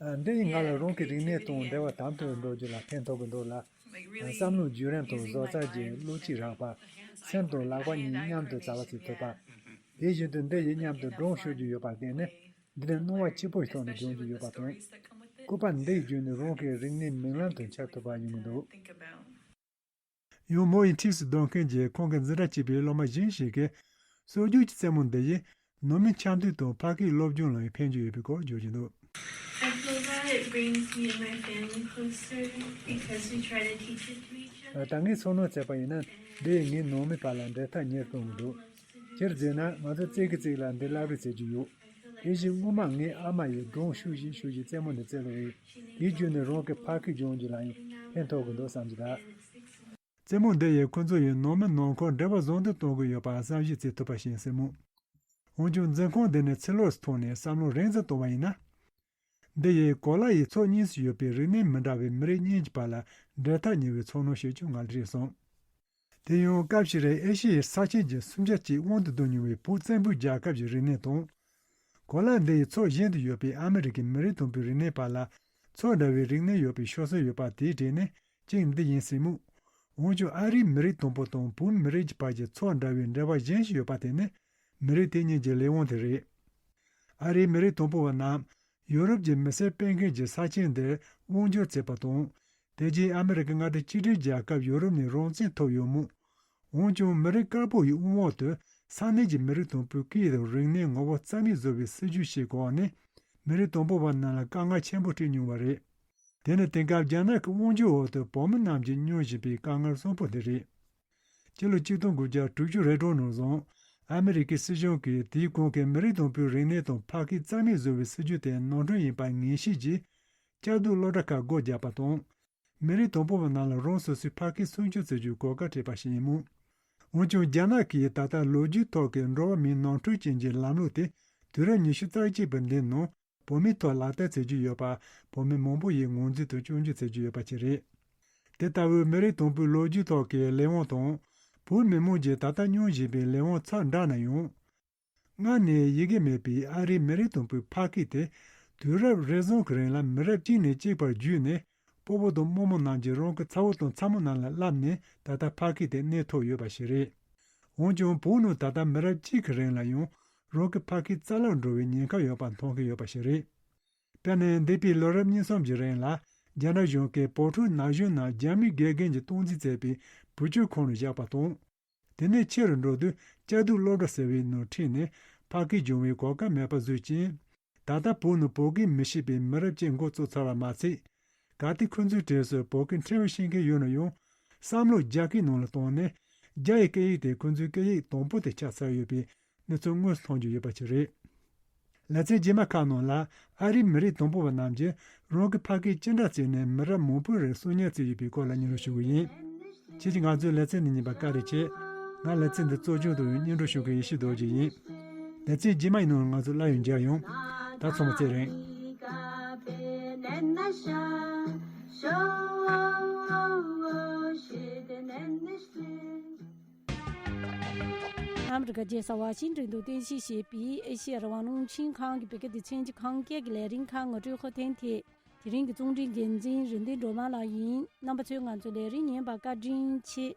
འདི་ཡིས་ང་ལ་རང་གི་རིག་གནས་དང་འབྲེལ་བ་དམ་དུ་འགྲོ་རྒྱུ་ལ་ཕན་ཐོགས་ཀྱི་འདུག་ལ། བསམ་བློའི་བརྒྱུད་རིམ་དང་བཟོ་རྩལ་གྱི་བློ་སྐྱེད་རག་པ། སེམས་དང་ལག་པ་གཉིས་མཉམ་དུ་བྱ་བ་བྱེད་ཐུབ་པ། དེ་བཞིན་དུ་འདི་ཡིས་མཉམ་དུ་སྒྲུང་ཤོད་རྒྱུ་ཡོད་པར་བརྟེན་ནས། འདི་ནི་སྣང་བ་སྐྱིད་པོའི་ཐོག་ནས་སྦྱོང་རྒྱུ་ཡོད་པ་དང་། སྐུད་པ་འདི་ཡི་བརྒྱུད་ནས་རང་གི་རིག་གནས་མིག་ལམ་དུ་འཆར་ཐུབ་པ་ཡིན་གྱི་འདུག་ཡང་མོ་ཡི་འཁྲིས་སུ་སྡོད་མཁན་གྱི་ཁོང་གི་འཛིན་གྲྭ་གཅིག་པའི་སློབ་མ་གཞན་ཞིག་གིས། སྲོལ་རྒྱུན་གྱི་རྩེད་མོ་འདི་ཡིས་ནང་མི་འཆམ་མཐུན་དང་ཕ་སྐད་སློབ་སྦྱོང་ལ་ཡང་ཕན་གྱི་ཡོད་པའི་སྐོར་བརྗོད་ཀྱི་འདུག I feel that it brings me and my family closer because we try to teach it to each other. ད་ངས་ཚོར་སྣང་བྱས་པ་ཡིན་ན། འདི་ཡིས་ངའི་ནང་མི་བར་ལ་འབྲེལ་ཐག་ཉེ་རུ་གཏོང་གི་འདུག་སྤྱིར་བརྗོད་ན། ང་ཚོ་གཅིག་གིས་གཅིག་ལ་འདི་བསླབ་རེས་བྱེད་ཀྱི་ཡོད། དེ་བཞིན་སྔོན་མ་ངའི་ཨ་མ་ཡིས་སྒྲུང་ཤུགས་བཞིན་ཤུགས་བཞིན་རྩེད་མོ་འདི་རྩེ་སློང་བས། དེའི་བརྒྱུད་ནས་རང་གི་ཕ་སྐད་སྦྱོང་རྒྱུ་ལ་ཡང་ཕན་ཐོགས་ཀྱི་འདུག་བསམ་གྱི་འདུག་རྩེད་མོ་འདི་ཡིས་ཁོ་ཚོ་ཡི་ནང་མི་ནང་ཁུལ་འབྲེལ་བ་བཟང་དུ་གཏོང་གི་ཡོད་པ་བསམ་གཞིག་བྱེད་ཐུབ་པ་ཞིག་ཡིན་སྲིད་མོད། འོན་ཀྱང་འཛིན་ཁང་འདི་ནས་ཕྱི་ལོགས་སུ་ཐོན་ནས་བསམ་བློ་རིང་ཙམ་གཏོང་བ་ཡིན་ན། འདི་ཡིས་གོ་ལ་ཡི་ཕྱོགས་གཉིས་སུ་ཡོད་པའི་རིག་གནས་མི་འདྲ་བའི་མི་རིགས་གཉིས་ཀྱི་བར་ལ་འབྲེལ་ཐག་ཉེ་བའི་ཚོར་སྣང་ཞིག་ཀྱང་ང་ལ་རེད་སོང་། དེ་ཡང་སྐབས་ཤིག་རིང་ཨེ་ཤི་ཡའི་ས་ཆེན་གྱི་སུམ་ཆ་གཅིག་དབང་དུ་བསྡུ་མྱོང་བའི་བོད་བཙན་པོའི་རྒྱལ་ཁབ་ཀྱི་རིག་གནས་དང་། གོ་ལ་འདི་ཡི་ཕྱོགས་གཞན་དུ་ཡོད་པའི་ཨ་མི་རི་ཀའི་མི་རིགས་དང་པོའི་རིག་གནས་བར་ལ་ཕྱོགས་འདྲ་བའི་རིག་གནས་ཡོད་པའི་ཤོད་སྲོལ་ཡོད་པ་དེའི་གྲས་ནས་གཅིག་འདི་ཡིན་སྲིད་མོད། འོན་ཀྱང་ཨ་རིའི་མི་རིགས་དང་པོ་དང་བོད་མི་རིགས་ཀྱི་བར་གྱི་ཕྱོགས་འདྲ་བའི་འབྲེལ་བ་གཞན་ཞིག་ཡོད་པ་དེ་ནི་མི་རིགས་དེ་གཉིས་ཀྱི་ལས་དབང་དེ་རེད། ཨ་རིའི་མི་རིགས་དང་པོ་བ་རྣམས་ཡོ་རོབ་ཀྱི་མི་སེར་སྤེལ་མཁན་གྱི་ས་ཆེན་འདིར་དབང་སྒྱུར་བྱས་པ་དང་། དེ་རྗེས་ཨ་མི་རི་ཀའི་མངའ་སྡེ་གཅིག་སྒྲིལ་རྒྱལ་ཁབ་ཡོ་རོབ་ནས་རང་བཙན་ཐོབ་ཡོད་མོད། འོན་ཀྱང་མི་རིགས་དཀར་པོ་ཡི་དབང་འོག་ཏུ་ས་གནས་ཀྱི་མི་རིགས་དང་པོའི་སྐད་དང་རིག་གནས་ངོ་བོ་རྩ་མེད་བཟོ་བའི་སྲིད་ཇུས་ཤིག་གི་འོག་ནས་མི་རིགས་དང་པོ་བ་རྣམས་ལ་དཀའ་ངལ་ཆེན་པོ་འཕྲད་མྱོང་བ་རེད། དེ་ནི་དེང་སྐབས་རྒྱ་ནག་གི་དབང་སྒྱུར་འོག་ཏུ་བོད་མི་རྣམས་ཀྱིས་མྱོང་བཞིན་པའི་དཀའ་ངལ་གསོན་པོ་དེ་རེད། སྤྱི་ལོ་ཆིག་སྟོང་དགུ་བརྒྱ་དྲུག་ཅུ་རེ་གྲངས་ནང་བཟུང་ཨ་མི་རི་ཀའི་སྲིད་གཞུང་གིས་དེའི་གོང་གི་མི་རིགས་དང་པོའི་རིག་གནས་དང་ཕ་སྐད་རྩ་མེད་བཟོ་བའི་སྲིད་ཇུས་དེ་ནོར་འཁྲུལ་ཡིན་པར་ངེས་ཤེས་ཀྱིས། བཅའ་སྡོད་སློབ་གྲྭ་ཁག་སྒོ་བརྒྱབ་པ་དང་། མི་རིགས་དང་པོ་བ་རྣམས་ལ་རང་སོ་སོའི་ཕ་སྐད་སྲུང་སྐྱོབ་བྱེད་རྒྱུའི་གོ་སྐབས་སྤྲད་པ་ཞིག་ཡིན་མོད། འོན་ཀྱང་རྒྱ་ནག་གིས་ད་ལྟ་ལོ་རྒྱུས་ཐོག་གི་འགྲོ་བ་མིའི་ནོར་འཁྲུལ་ཅན་གྱི་ལམ་ལུགས་དེ་དུས་རབས་ཉི་ཤུ་རྩ་གཅིག་པའི་འདིའི་ནང་བོད་མིའི་ཐོག་ལག་བསྟར་བྱེད་ཀྱི་ཡོད་པ་བོད་མི་མང་པོ་ཡིས་ངོས་འཛིན་དང་སྐྱོན་བརྗོད་བྱེད་ཀྱི་ཡོད་པ་བཅས་རེད། དེ་ལྟ་བུའི་མི་རིགས་དང་པོའི་ལོ་རྒྱུས་ཐོག་གི་ལས་དབང་དང་། བོད་མི་མང་གིས་ད་ལྟ་མྱོང་བཞིན་པའི་ལས་དབང་ཆ་འདྲ་ན་ཡང་། སྔར་ནས་ཡི་གེ་མེད་པའི་ཨ་རིའི་མི་རིགས་དང་པོའི་ཕ་སྐད་དེ། དུས་རབས་རེ་ཟུང་གི་རིང་ལ་མི་རབས་གཅིག་ནས་གཅིག་བར་བརྒྱུད་ནས། སྤོ་བོ་དང་རྨོ་མོ་རྣམས་ཀྱིས་རང་གི་ཚ་བོ་དང་ཚ་མོ་རྣམས་ལ་བསླབས་ནས་ད་ལྟ་ཕ་སྐད་དེ་གནས་ཐུབ་ཡོད་པ་ཞིག་རེད། འོན་ཀྱང་བོད་ནང་ད་ལྟ་མི་རབས་གཅིག་གི་རིང་ལ་ཡང་རང་གི་ཕ་སྐད་རྩ་བརླག་འགྲོ་བའི་ཉེན་ཁ་ཡོད་པ་མཐོང་གི་ཡོད་པ་ཞིག་རེད། དཔེར་ན་འདས་པའི་ལོ་རབས་གཉིས་གསུམ་གྱི་རིང་ལ་རྒྱ་ནག་གཞུང་གིས་བོད་ཕྲུག་ན་གཞོན་རྣམས་རྒྱ་མིའི་དགེ་རྒན་གྱིས་སྟངས་འཛིན་བྱས་པའི་བུ་བཅོལ་ཁང་ནང་བཞག་པ་དང་། དེ་ནས་ཆེ་རུ་འགྲོ་དུས་བཅའ་སྡོད་སློབ་གྲྭ་ཟེར་བའི་ནང་ཁྲིད་ནས་ཕ་སྐད་སྦྱོང་བའི་གོ་སྐབས་མེད་པ་བཟོས་ཅིང་། ད་ལྟ་བོད་ནང་བོད་སྐད་མི་ཤེས་པའི་མི་རབས་གཅིག་འགོ་བཙུགས་ཚར་བ་མ་ཚད། གལ་ཏེ་ཁོ་ཚོའི་གྲས་སུ་བོད་སྐད་ཕྲན་བུ་ཤེས་མཁན་ཡོད་ན་ཡང་། བསམ་བློ་རྒྱ་སྐད་ནང་ལ་བཏང་ནས་རྒྱ་ཡི་སྐད་ཡིག་དེ་ཁོ་ཚོའི་སྐད་ཡིག་དང་པོ་དེ་ཆགས་ཚར་ཡོད་པའི་གནས་ཚུལ་དངོས་སུ་མཐོང་རྒྱུ་ཡོད་པ་ཞིག་རེད། ལེ་ཚན་རྗེས་མ་ཁག་ནང་ལ་ཨ་རིའི་མི་རིགས་དང་པོ་བ་རྣམས་ཀྱིས་རང་གི་ཕ་སྐད་ཅི་འདྲ་བརྩིས་ནས་མི་རབས་མང་པོའི་རིང་གསོན་ཉར་བྱས་ཡོད་པའི་སྐོར་ལ་སྙན་སྒྲོན་ཞུ་གི་ཡིན། ཁྱེད་ཀྱིས་ང་ཚོའི་ལེ་ཚན་འདི་ཉན་པར་བཀའ་དྲིན་ཆེ། ང་ལེ་ཚན་འདི་གཙོ་སྐྱོང་དུ་སྙན་སྒྲོན་ཞུ་མཁན་ཡེ་ཤེས་རྡོ་རྗེ་ཡིན། ལེ་ཚན་རྗེས་མ་ཡི་ནང་ང་ཚོ་སླར་ཡང་མཇལ་ཡོང་། ད་ཚང་མ་ཚེ་རིང་། ཨ་མི་རི་ཀ་རྒྱལ་ས་ཝ་ཤིང་ཏོན་དུ་རྟེན་གཞི་བྱས་པའི་ཨེ་ཤེ་ཡ་རང་དབང་རླུང་འཕྲིན་ཁང་གི་བོད་སྐད་སྡེ་ཚན་གྱི་ཁམས་སྐད་ཀྱི་ལས་རིམ་ཁག་ངོ་སྤྲོད་ཁག་ཐེངས་ཐད། དེ་རིང་གི་རྩོམ་སྒྲིག་འགན་འཛིན་རེ་འདུན་སྒྲོལ་མ་ལགས་ཡིན། རྣམ་པ་ཚོས་ང་ཚོའི་ལས་རིམ་ཉན་པར་བཀའ་དྲིན་ཆེ།